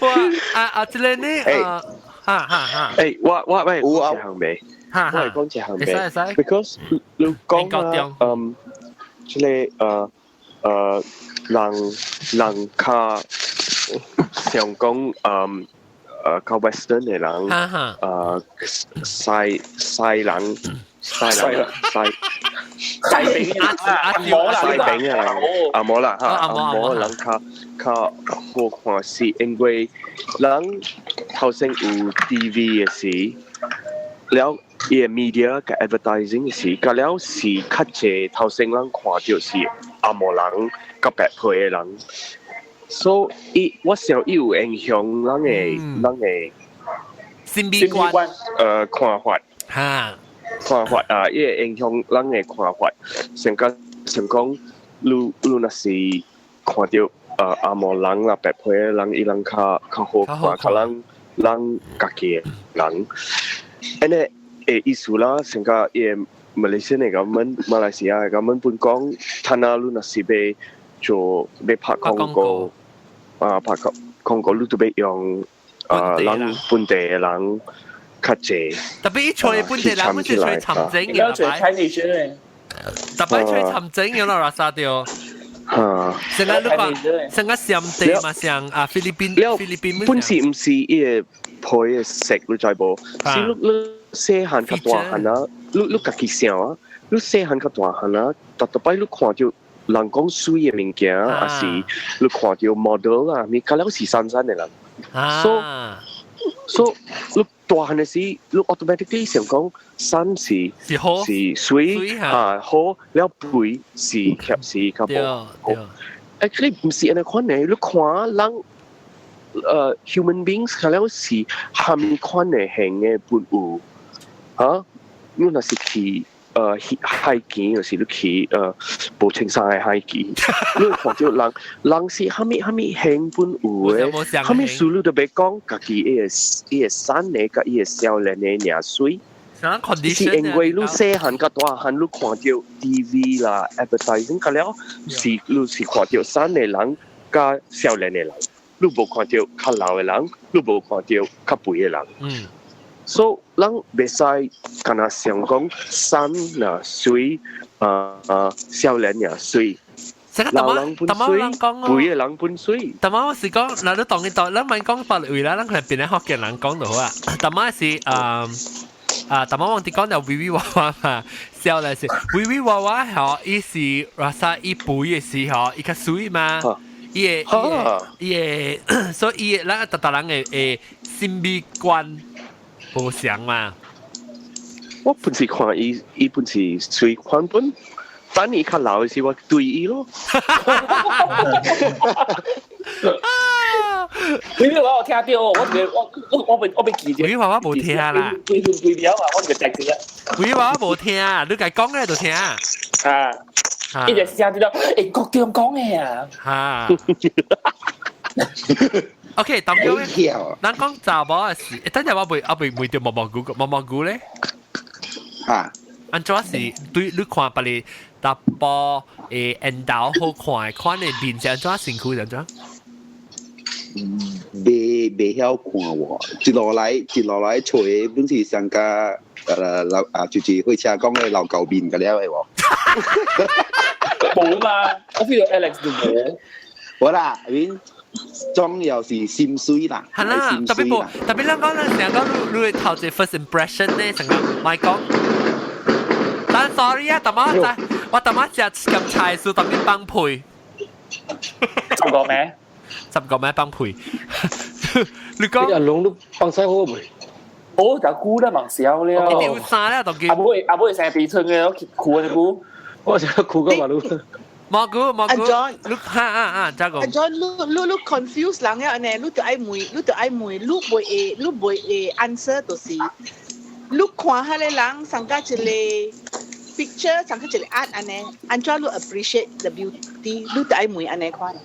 哇，啊啊，這個呢？啊，哈哈哈！我喂，有啊，行未？我係講這行未？Because 你講啊，嗯，這個人人較想講較 Western 的人，西西人西人西西餅啊，阿摩啦，西餅啊，阿摩啦嚇，阿摩人較較好看是因為人頭先有 TV 的時，了伊的 media 佮 advertising 的時，佮了是較濟頭先人看著是紅毛人佮白皮的人，所以我想伊有影響人的審美觀，看法，哈，看法啊，伊會影響人的看法，成個成講，你若是看著紅毛人啦、白皮的人，伊人較較好看，較咱咱家己的人，按呢的意思啦，成個伊的馬來西亞的 government，馬來西亞的 government 本講，睇下你若是欲做欲拍廣告，啊拍廣廣告，你都欲用啊咱本地的人較濟。特別伊揣本地人，不是揣參政嘅，揣 Chinese 嘅。特別揣參政嘅咯，垃圾掉。嚇！成個你講，成個暹地嘛，像啊菲律賓，菲律賓本是毋是伊個皮的色，你知無？是你你細漢較大漢啊，你你家己想啊，你細漢較大漢啊，逐逐擺你看著人講水的物件，抑是你看著 model 啊，物較了是瘦瘦的人。So 你大漢的時，你 automatically 想講瘦是是好是水啊好，了肥是怯是較無好。Actually 毋是按呢款的，你看人human beings 較了是蝦米款的型的本有，嚇？你若是去海墘，就是你去無穿衫的海墘，你會看著人人是蝦米蝦米型本有的，蝦米事你都欲講家己伊個瘦的佮伊個少年的爾媠。是因為你細漢佮大漢，你看著 TV 啦、advertising 佮了，是你是看著瘦的人佮少年的人，你無看著較老的人，你無看著較肥的人。所以咱袂使干焦想講瘦爾媠，少年爾媠。老人本媠，肥的人本媠。但係我是講，嗱你當你當，咱莫講別位啦，咱可能變咧福建人講就好啊。但係是啊，但係我哋講就微微娃娃嘛，笑嚟是微微娃娃嗬，伊是 rasa 伊肥的時候，伊較媠嘛，伊個伊個，所以伊個咱逐逐人的的審美觀無相嘛。我本是看伊，伊本是媠款本，等你較老時，我對伊咯。你呢個我聽到，我我我我被我被記住。佢話我冇聽啦。記住記表啊，我就直接。佢話我冇聽，你家講咧就聽。啊，一直聽到，欸，國中講嘅啊。嚇。OK，當中咧，咱講查某嘅事，等陣我未問到毛毛菇，毛毛菇咧。嚇。按怎是對你看別個查埔誒緣投好看，看的面是按怎身軀按怎？未曉看喎，一路來揣的本是上加老啊，就是火車講的老舊面個了的喎。冇嘛，我 feel 到 Alex 都冇。冇啦，I mean 總要是心水啦。係啦，特別無，特別咱講咱成日講你你頭一 first impression 咧，成日咪講。但 sorry 啊，大媽我大媽食咁菜數，特別崩配。10個咩？10個咩崩配？你講阿龍都放晒好未？哦，就估得蠻少了。一定有衫了，當阿妹阿妹成日鼻春嘅，我哭啊估。我成日哭個馬路。蘑菇蘑菇，阿 John，你哈啊啊，再講。阿 John，你 confuse 人啊，呢，你就愛問，你就愛問，你袂會 answer 就是，你看彼個人上加一個 picture，上加一個 art 按呢，按怎你 appreciate the beauty，你就愛問按呢款。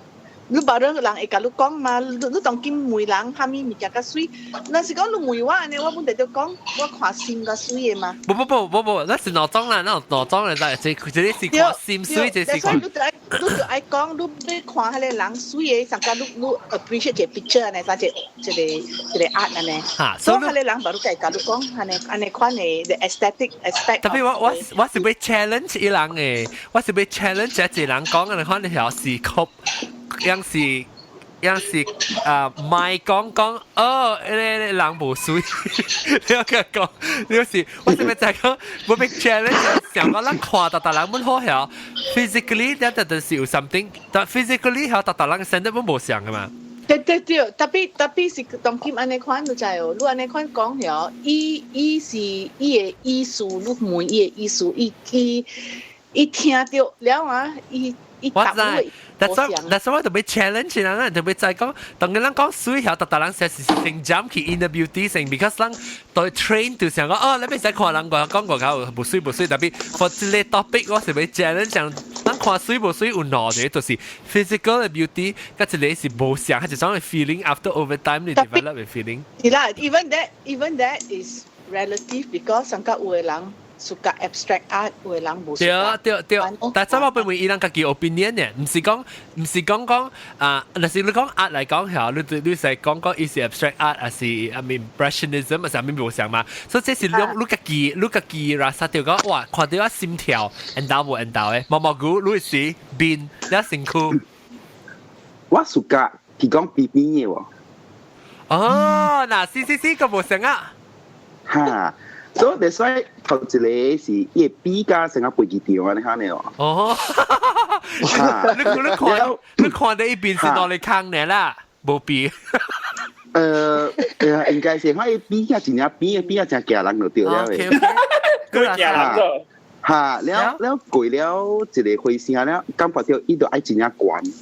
你別人人會共你講嘛？你當今問人蝦米物件較媠？若是講你問我按呢，我本來就講我看心較媠的嘛。不不不不不，那是腦裝啦，那腦裝嚟，但係這這是看心媠，這是看。你就愛你就愛講，你欲看彼個人媠的，上加你你 appreciate 一個 picture 按呢，啥一一個一個 art 按呢。哈，所以彼個人無你會共你講按呢按呢款的 the aesthetic aspect。特別我是欲 challenge 伊人的，我是欲 challenge 一個人講的款條是曲。樣是啊，唔係講講哦，你人無媠，你要講，你是我是欲就講，我欲 challenge 想講咱看逐逐人本好曉，physically 咧就是有 something，但 physically 曉逐逐人身體本無相的嘛。對對對，特別是當今按呢款就知哦，你按呢款講曉，伊是伊的意思，你問伊的意思，伊聽著了啊，伊。我知，that's why 特別 challenge 人啊，特別在講，當個人講媠曉，逐逐人先是先 jump 去 inner beauty 先，because 人對 train 就想講，哦，你欲使看人講講過口無媠無媠，特別 for 這個 topic 我是欲 challenge 講，咱看媠無媠有兩個，就是 physical 的 beauty，佮一個是無相，係一種 feeling after over time 你 develop 的 feeling。是啦，even that is relative because 上個有的人 suka abstract art，有的人無。對對對，但係我並問伊人家己 opinion 呢，毋是講啊，若是你講 art 來講嚇，你是講講伊是 abstract art，還是 I mean impressionism，還是啥物無相嘛？所以這是你家己啦，實就講哇，看著我心跳，緣投無緣投的，毛毛菇你是面，你身軀。我 suka 佢講扁扁的喎。哦，嗱，是是是，個無相啊。哈。所以 that's why 頭一個是伊會比較成個飛機場按呢款的哦。哦，你看到一邊是哪裡空的啦？無比。應該是我伊比較真正比比較真驚人就對了的。佢驚人個。哈，了了過了一個火車了，感覺著伊就愛真正懸。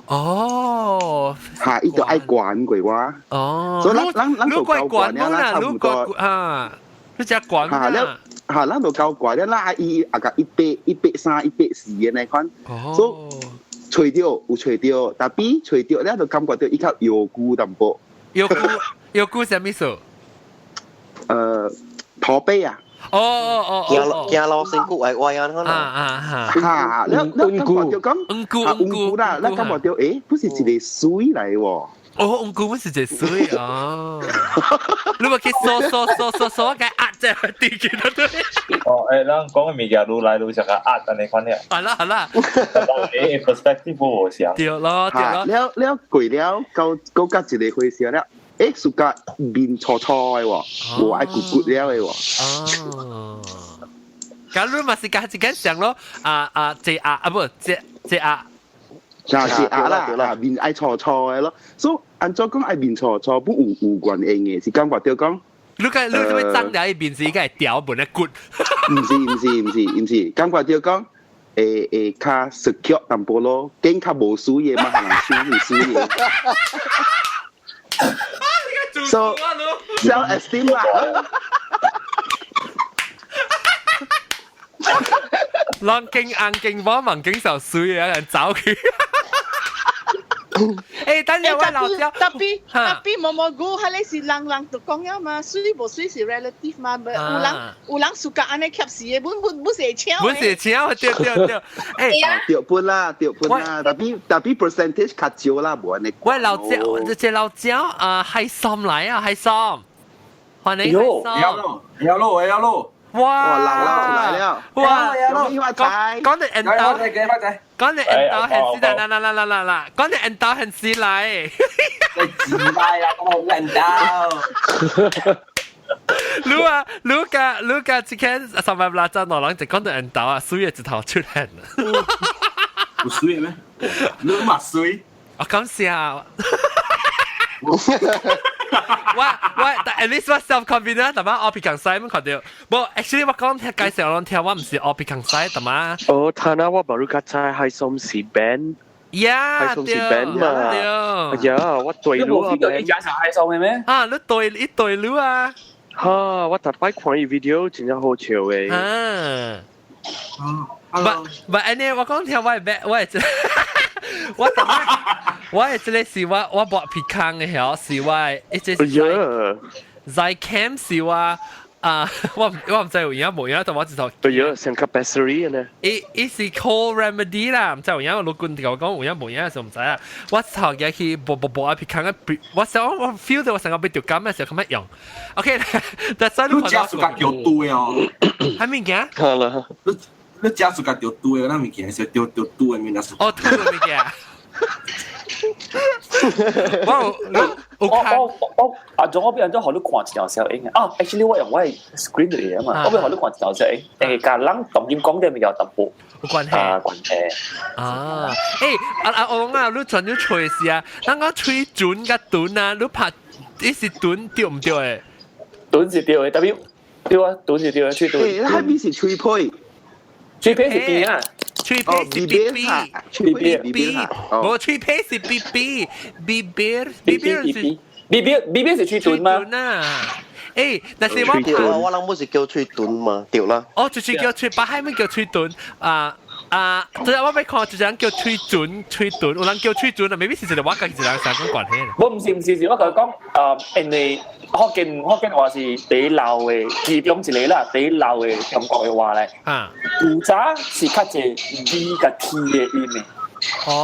哦，哈，伊就愛懸過我。哦，所以咱就夠懸了，咱差唔多啊。你只懸哈了，哈，咱就夠懸了，咱阿伊啊個130、140的那款，所以揣著有揣著，但比揣著了就感覺著伊較搖龜淡薄。搖龜搖龜啥物意思？駝背啊！哦哦哦，行路身軀歪歪啊，啊啊哈！了了感覺著講，黃菇黃菇啦，咱感覺著，欸，不是一個媠來喎。哦，黃菇不是一個媠哦。你無去掃掃掃掃掃，我共壓在地去了對。哦，欸，咱講的物件愈來愈像個壓按呢款了。好啦好啦。欸，perspective 無相。對咯對咯。了了過了，到到甲一個火車了。欸，suka 面粗粗的喎，無愛骨骨了的喎。哦。假如嘛是共一間想咯，啊啊，這啊啊不，這這啊。就是啊啦，面愛粗粗的咯。所以按怎講愛面粗粗，不有原因的，是感覺著講。你做咩長了一面是應該會掉本的骨？毋是毋是毋是毋是，感覺著講，會會較 secure 淡薄咯，驚較無水嘅嘛，人輸是水嘅。So self esteem 啦。人勁硬勁波，盲勁受水啊！人走去。誒，等陣我老椒，特別特別毛毛菇，係你是人人都講了嘛，水無水是 relative 嘛，有人有人暑假按呢吸死的，本本本是會請，本是會請，對對對，誒，對本啦，對本啦，特別特別 percentage 較少啦，無按呢。喂，老椒，這老椒啊，海參來啊，海參，歡迎海參，有咯，有咯。哇！流流出來了！哇！講講你引導，講你引導很死啦啦啦啦啦啦！講你引導很死來，你自大啦，我冇引導。你啊，你個你個這間上百拉扎攞人就講到引導啊，水嘅一頭出現。有水咩？你嘛水？我感謝。我我但 at least 我 self confidence，但係我比較細，我看到。無，actually 我講聽介紹攏聽，我唔是我比較細，但係。哦，他那我無你較知海參是 band。呀，海參是 band 嘛。對。哎呀，我對路啊。你講啥海參嘅咩？啊，你對一對路啊。哈，我特擺看伊 video 真正好笑嘅。啊。But but anyway，我講聽我係我係。我我係這個是我我搏皮康嘅曉是我一隻在 cam 是我啊，我我唔知有影無影，但我知道。對呀，成個 battery 呢。伊伊是 cold remedy 啦，唔知有影老官同我講有影無影，就唔知啊。我頭日去搏搏搏啊皮康嘅，我想我 feel 到我成個被掉感嘅時候咁樣用。OK，但係你食暑假叫對哦，係物件？好啦。你食暑假掉對，那物件是掉掉對的物件。哦，對的物件。我我我我阿總我邊都學你看一條小影啊！Actually 我用我 screen 嚟嘅嘛，我邊學你看一條小影，誒，甲人當今講啲物件淡薄有關係啊，關係啊！誒，阿阿我講啊，你傳咗吹是啊，咱講吹準甲短啊，你拍你是短對唔對誒？短是對的，特別對啊，短是對的，吹短。誒，那邊是吹皮，吹皮是邊啊？吹皮是 B B，吹皮 B B，無吹皮是 B B B B B B 是 B B B B 是吹短嗎？誒，但是我我我諗本是叫吹短嘛，對啦。哦，就是叫吹，把海面叫吹短啊啊！就是我欲看，就是人叫吹準吹短，有人叫吹準啊，未必是一個我家己一個人相關關係。我唔是唔是是，我同佢講誒，因為福建福建話是第老的其中一個啦，第老的中國的話咧。啊，古早是較濟 V 佮 T 的音的，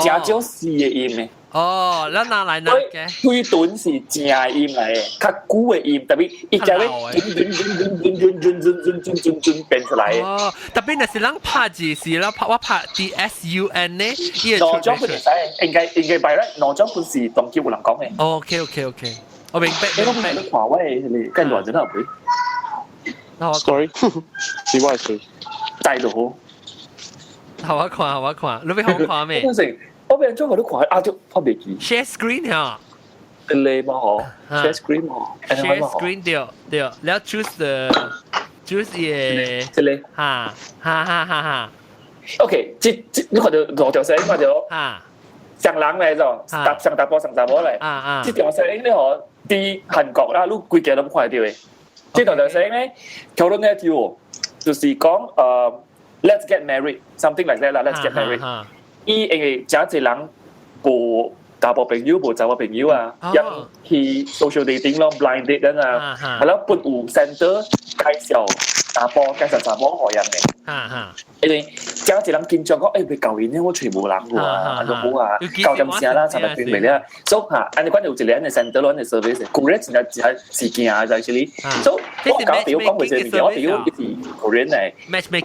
誠少 C 的音的。哦，咱拿來拿嘅。推短是正的音來的，較久的音，特別伊才會轉轉轉轉轉轉轉轉轉轉變出來的。哦，特別若是咱拍字是啦，拍我拍 D S U N 呢，伊兩種本會使，應該應該擺咧，兩種本是當今有人講的。 OK OK OK，我明白。你講明白，看我的那個更亂真係會。 Sorry，是我的事。帶就好。好我看，好我看，你欲好看未？我俾人將佢都看啊！就我未記。 Share screen 嚇。你嘛嗬？Share screen 嘛？Share screen 對對，你要 choose the choose 嘢。這個。哈哈哈哈哈。 OK，這這你看到兩條線，看到。哈。上人嚟咗，搭上大波上大波嚟。啊啊。這條線你嗬，佇韓國啦，你規家攏看得到的。這條線咧，討論咧就就是講Let's get married，something like that 啦，Let's get married。伊因為誠濟人無查某朋友，無查某朋友啊，入去 social dating 咯，blind date 啊，係咯，本有 center 介紹查甫，介紹查某予人的。因為誠濟人緊張講，欸，欲交𪜶呢，我揣無人喎，按怎好啊，交點聲啦，尋日變袂了。所以嚇，按呢款有一個按呢 center 咯，按呢 service，古咧真正真係是驚啊，就係呢。所以我交朋友講過這個物件，我朋友伊是 Korean 的，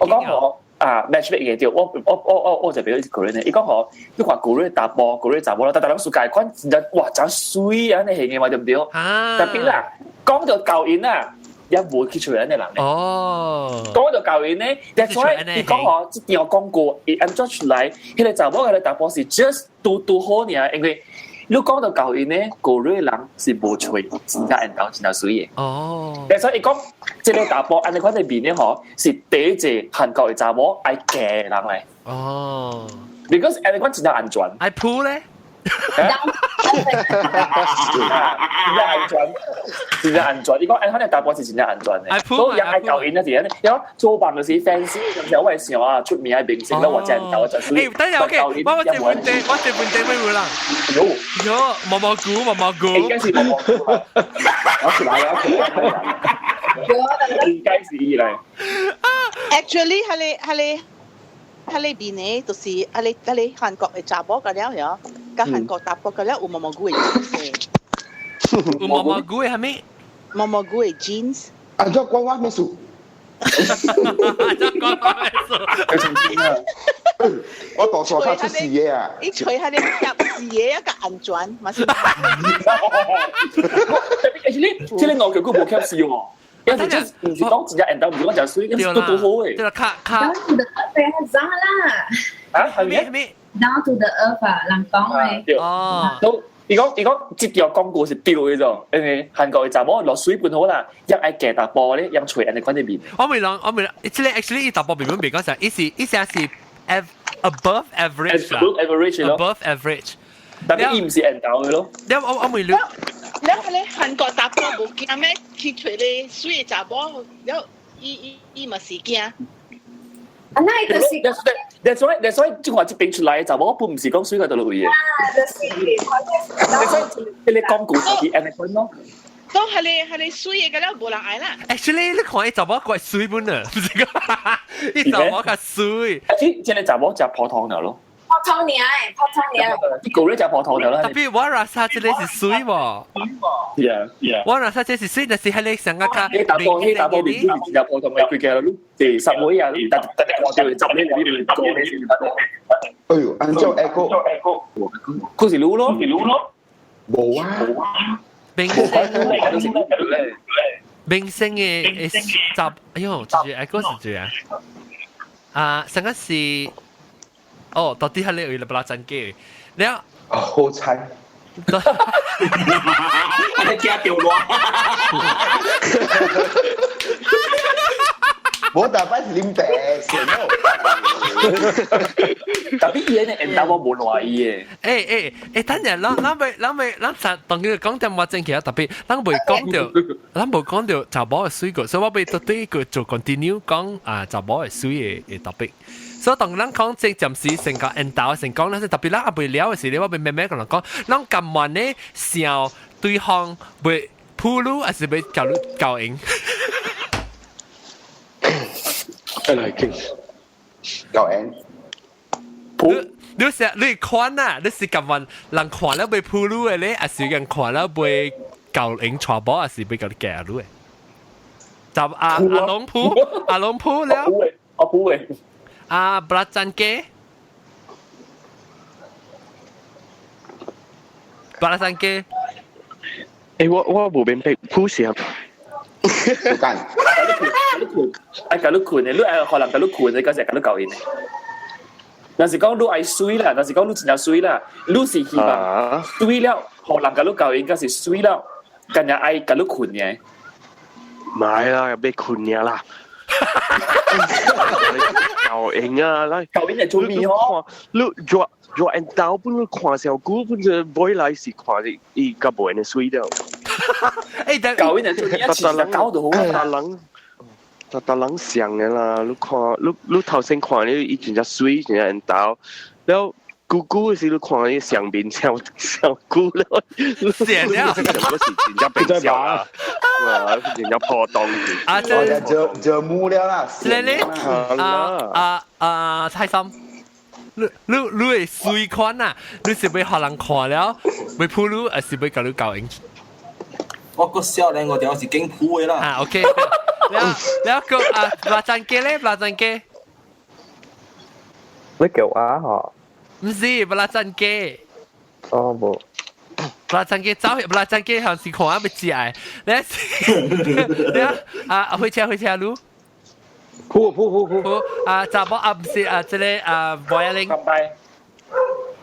我講吼。啊，matchmake 嘅對，我我我我我就比較是 Korean 的，伊講吼，你看 Korean 查埔，Korean 查某啦，但但人世界款真正哇，真水啊，按呢形嘅嘛，對唔對？特別啦，講到交𪜶啊，也無去揣按呢人咧。哦，講到交𪜶咧，但係伊講吼，這條廣告伊按怎出來，彼個查某彼個查埔是 just 拄拄好爾，因為你講到舊年咧，個瑞人是無吹，真正緣投真正媠的。哦。所以伊講，這個查埔按呢款的面咧吼，是第一個韓國的查某愛嫁的人來。哦。 Because 按呢款真正安全。愛鋪咧？真正安全，真正安全。你講按款的查埔是真正安全的。所以愛教𪜶啊是按呢，有做夢就是 fans，就是我會想啊出名的明星啦，或者緣投就媠。等陣 OK，我這問題，我這問題咩會啦？喲喲，毛毛菇，毛毛菇，應該是毛毛菇。我出來啊！應該是伊來。 Actually，彼個邊呢，就是彼個韓國的查某個了呀，佮韓國查埔個了有毛毛菇的 jeans。有毛毛菇的啥物？毛毛菇的 jeans。按怎講我咩事？按怎講我咩事？我大數較出事的啊！伊揣彼個貼字的一個安全，嘛是。 Actually，這個我叫佢無貼字喎。有時真唔是講真正緣投，唔是講真媠，咁都都好嘅。對啦，卡卡。 Down to the earth 係啦。啊，係咩咩？Down to the earth 啊，人講嘅。哦。都伊講伊講，這條廣告是對的種，因為韓國的查某落媠本好啦，一愛嫁查埔咧，用揣按呢款的面。我未諗，我未諗，這個 actually 伊查埔面未講啥，伊是伊寫是 above average 啦，above average 咯，above average。但係伊毋是緣投的咯。了我我未諗。了彼個韓國查埔無驚咩？去揣個媠的查某，了伊伊伊嘛是驚。啊，那就是。 That's why 這話這邊出來的查某本毋是講媠到佗位的。啊，就是。 That's why 這個廣告是按呢款咯。都係你係你媠的，個了無人愛啦。 Actually，你看伊查某怪媠本啊，毋是講伊查某較媠。這個查某食普通的咯。普通爾，普通爾。你舊咧食普通的啦。特別我若啥這個是媠無？ Yeah。我若啥這是媠，但是彼個上個較。你查埔，你查埔面子是食普通的，規家你第十位啊，特特看到十個你個你是。哎呦，按照 echo，佢是滷咯，是滷咯。無啊。明星明星的集，哎呦，就是 echo 是這樣。啊，上個是。哦，到底係你為了不拉真機，了。哦，好彩。你驚掉落。無大擺是啉茶，善咯。特別伊個緣投我無賴伊的。欸欸欸，等陣，咱咱未咱未咱實當佢講點我正其特別，咱未講到，咱無講到查某的媠個，所以我欲到對佢做 continue 講啊查某的媠的的 topic。所以當咱講這暫時成個緣投成講，咱是特別咱也未了的時咧，我欲慢慢共人講，咱甘願咧想對方欲鋪路，還是欲共你交應？來傾交應。你你是你看啊？你是甘願人看了欲鋪路的咧，還是人看了欲交應娶某，還是欲共你嫁路的？就阿阿龍鋪，阿龍鋪了。我鋪的。啊，布拉贊雞，布拉贊雞。欸，我我無明白鋪是啥？有間。愛共你睏的，你愛予人共你睏的，才是共你交應的。若是講你愛媠啦，若是講你真正媠啦，你是希望媠了，予人共你交應，才是媠了，干焦愛共你睏的。買啦，欲睏爾啦。交應啊，咱交應會出面吼。你若若緣投本你看上久，本就尾來是看伊較無按呢媠了。欸，但交應會出面，其實搞就好啊。逐人，逐逐人像的啦，你看，你你頭先看你伊真正媠，真正緣投，了。久久的時，你看伊上面上上久了，善了，我是真正變小啦，哇，真正破洞去。啊，這就就木了啦。嚟嚟，啊啊啊！蔡心，你你你會媠款啊？你是欲予人看了，欲鋪你，還是欲共你交應？我個少年我條是經鋪的啦。啊，OK。了了個啊，拉贊機咧，拉贊機。你叫我嗬？毋是，布拉贊機。哦，無。布拉贊機走，布拉贊機像是看啊欲食的。你你啊，火車火車路。鋪鋪鋪鋪。鋪啊，查某啊，毋是啊，這個啊，無一玲。拜。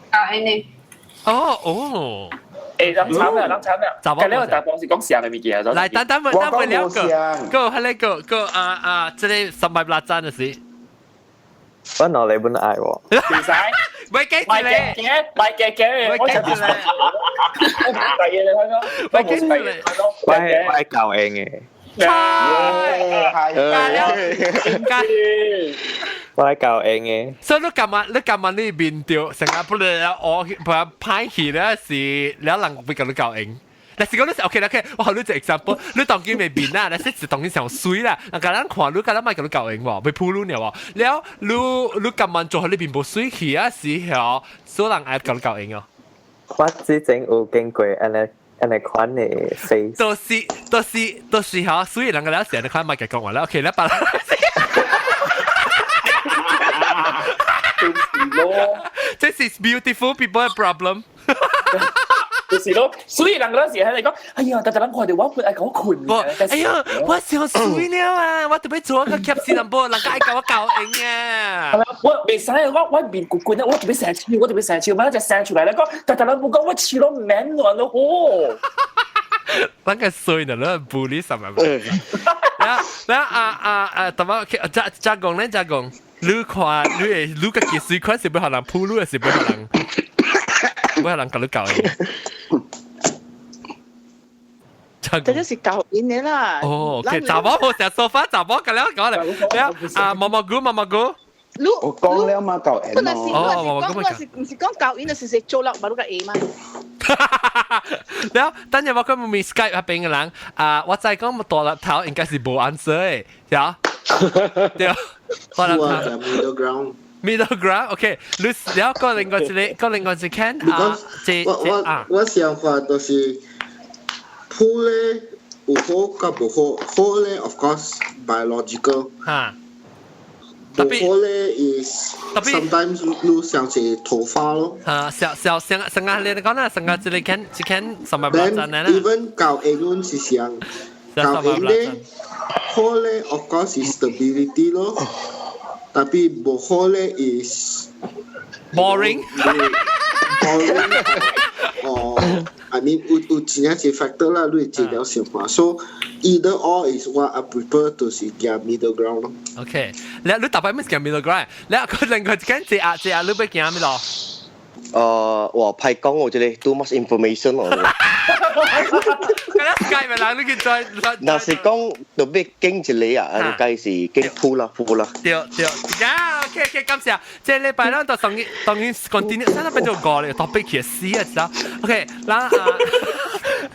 啊，按呢。哦哦。誒，人慘啦，人慘啦！查某今日我大幫是講上嘅物件。來，等等，等等，了個個，係呢個個啊啊，這個三百八盞的是。我腦裡本愛我。唔使，唔記得咧，唔記得，我記得咧，我唔記得咧，唔記得咧，我係教英嘅。係，加我係教英嘅。所以你今晚你今晚你面對成日不咧，我不歹去咧是了人會共你教英。但是講你是 OK OK，我予你一個 example，你當今袂變啦，但是是當今上水啦，人家人看你，敢若莫共你教英喎，袂鋪你了喎。了，你你今晚做予你面無水去啊，是曉，所有人愛共你教英哦。我之前有經過按呢按呢款的 phase。就是就是就是嗬，所以人家了成日看莫共講話啦，OK，你把。這是 beautiful people problem。就是咯，所以人嗰時喺你講，哎呀，但係人看到我困，愛講困。哎呀，我上水了啊！我特別做一個夾死人波，人家愛教我教英啊。係咪？我未使，我我面骨骨咧，我特別成笑，我特別成笑，咪一隻聲出嚟咧講，但係人冇講我笑到免亂咯，好。咱個衰呢，你bully 什麼？然後，然後啊啊啊，同埋再再講咧，再講，你看你會你個幾水款是欲予人撲你，還是欲予人？欲予人共你教的？這就是教因的啦。哦，OK，查某無食沙發，查某共了講咧，了啊，毛毛菇，毛毛菇。你我講了嘛，教因本來是，哦，本來是講，毋是講教因，就是說做落，無你個會嘛。了，等陣我講問 Skype 那邊的人，啊，我知講大粒頭應該是無 answer 的，對對。大粒頭。Middle ground。 Middle ground，OK。你了個另外一個，個另外一個啊，這我我我想法就是鋪咧有好佮無好，好咧 of course biological。嚇。無好咧 is sometimes 你像是頭髮咯。啊，小小上上個你講啦，上個這裡看，這看什麼 Then even 教英文是像教英咧，好咧 of course is stability 咯。tapi 無好咧 is boring boring 哦，I mean 有有真正一 factor 啦，你會治療想法，so either or is what I prefer 就是行 middle ground 咯。 OK，你你特別咩行 middle ground？你佢另外一間這啊這啊，你欲行咩咯？哇，歹講我這個 too much information 哦。咁咪人你去再。若是講特別揀一個啊，應該是揀鋪啦鋪啦。對對，呀，OK OK，感謝。這禮拜咱就當然當然 continue，咱變做五個 topic 去死啊，知道？OK，咱啊，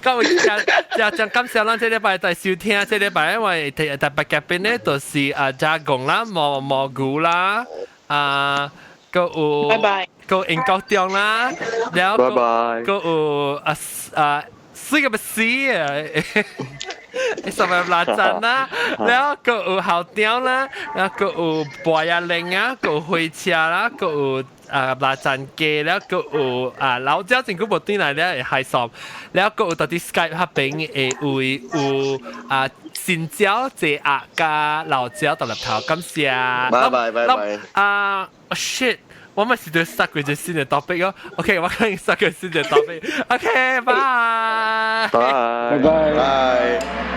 各位真真感謝咱這禮拜在收聽，這禮拜因為特特別嘉賓呢，就是啊加工啦、蘑蘑菇啦，啊，閣有，拜拜，閣英國中啦，然後拜拜，閣有啊啊。死個不死啊！什麼垃圾啦？然後閣有校長啦，然後閣有博雅玲啊，閣有火車啦，閣有啊垃圾機，然後閣有啊老椒真久無轉來了會害臊，然後閣有佇佇 Skype 彼邊會有有啊新椒濟鴨佮老椒獨立頭，感謝。拜拜拜拜。啊 shit！我咪是對 start 過一個新的 topic 哦。OK，我可以 start 個新的 topic。OK，拜。拜拜拜。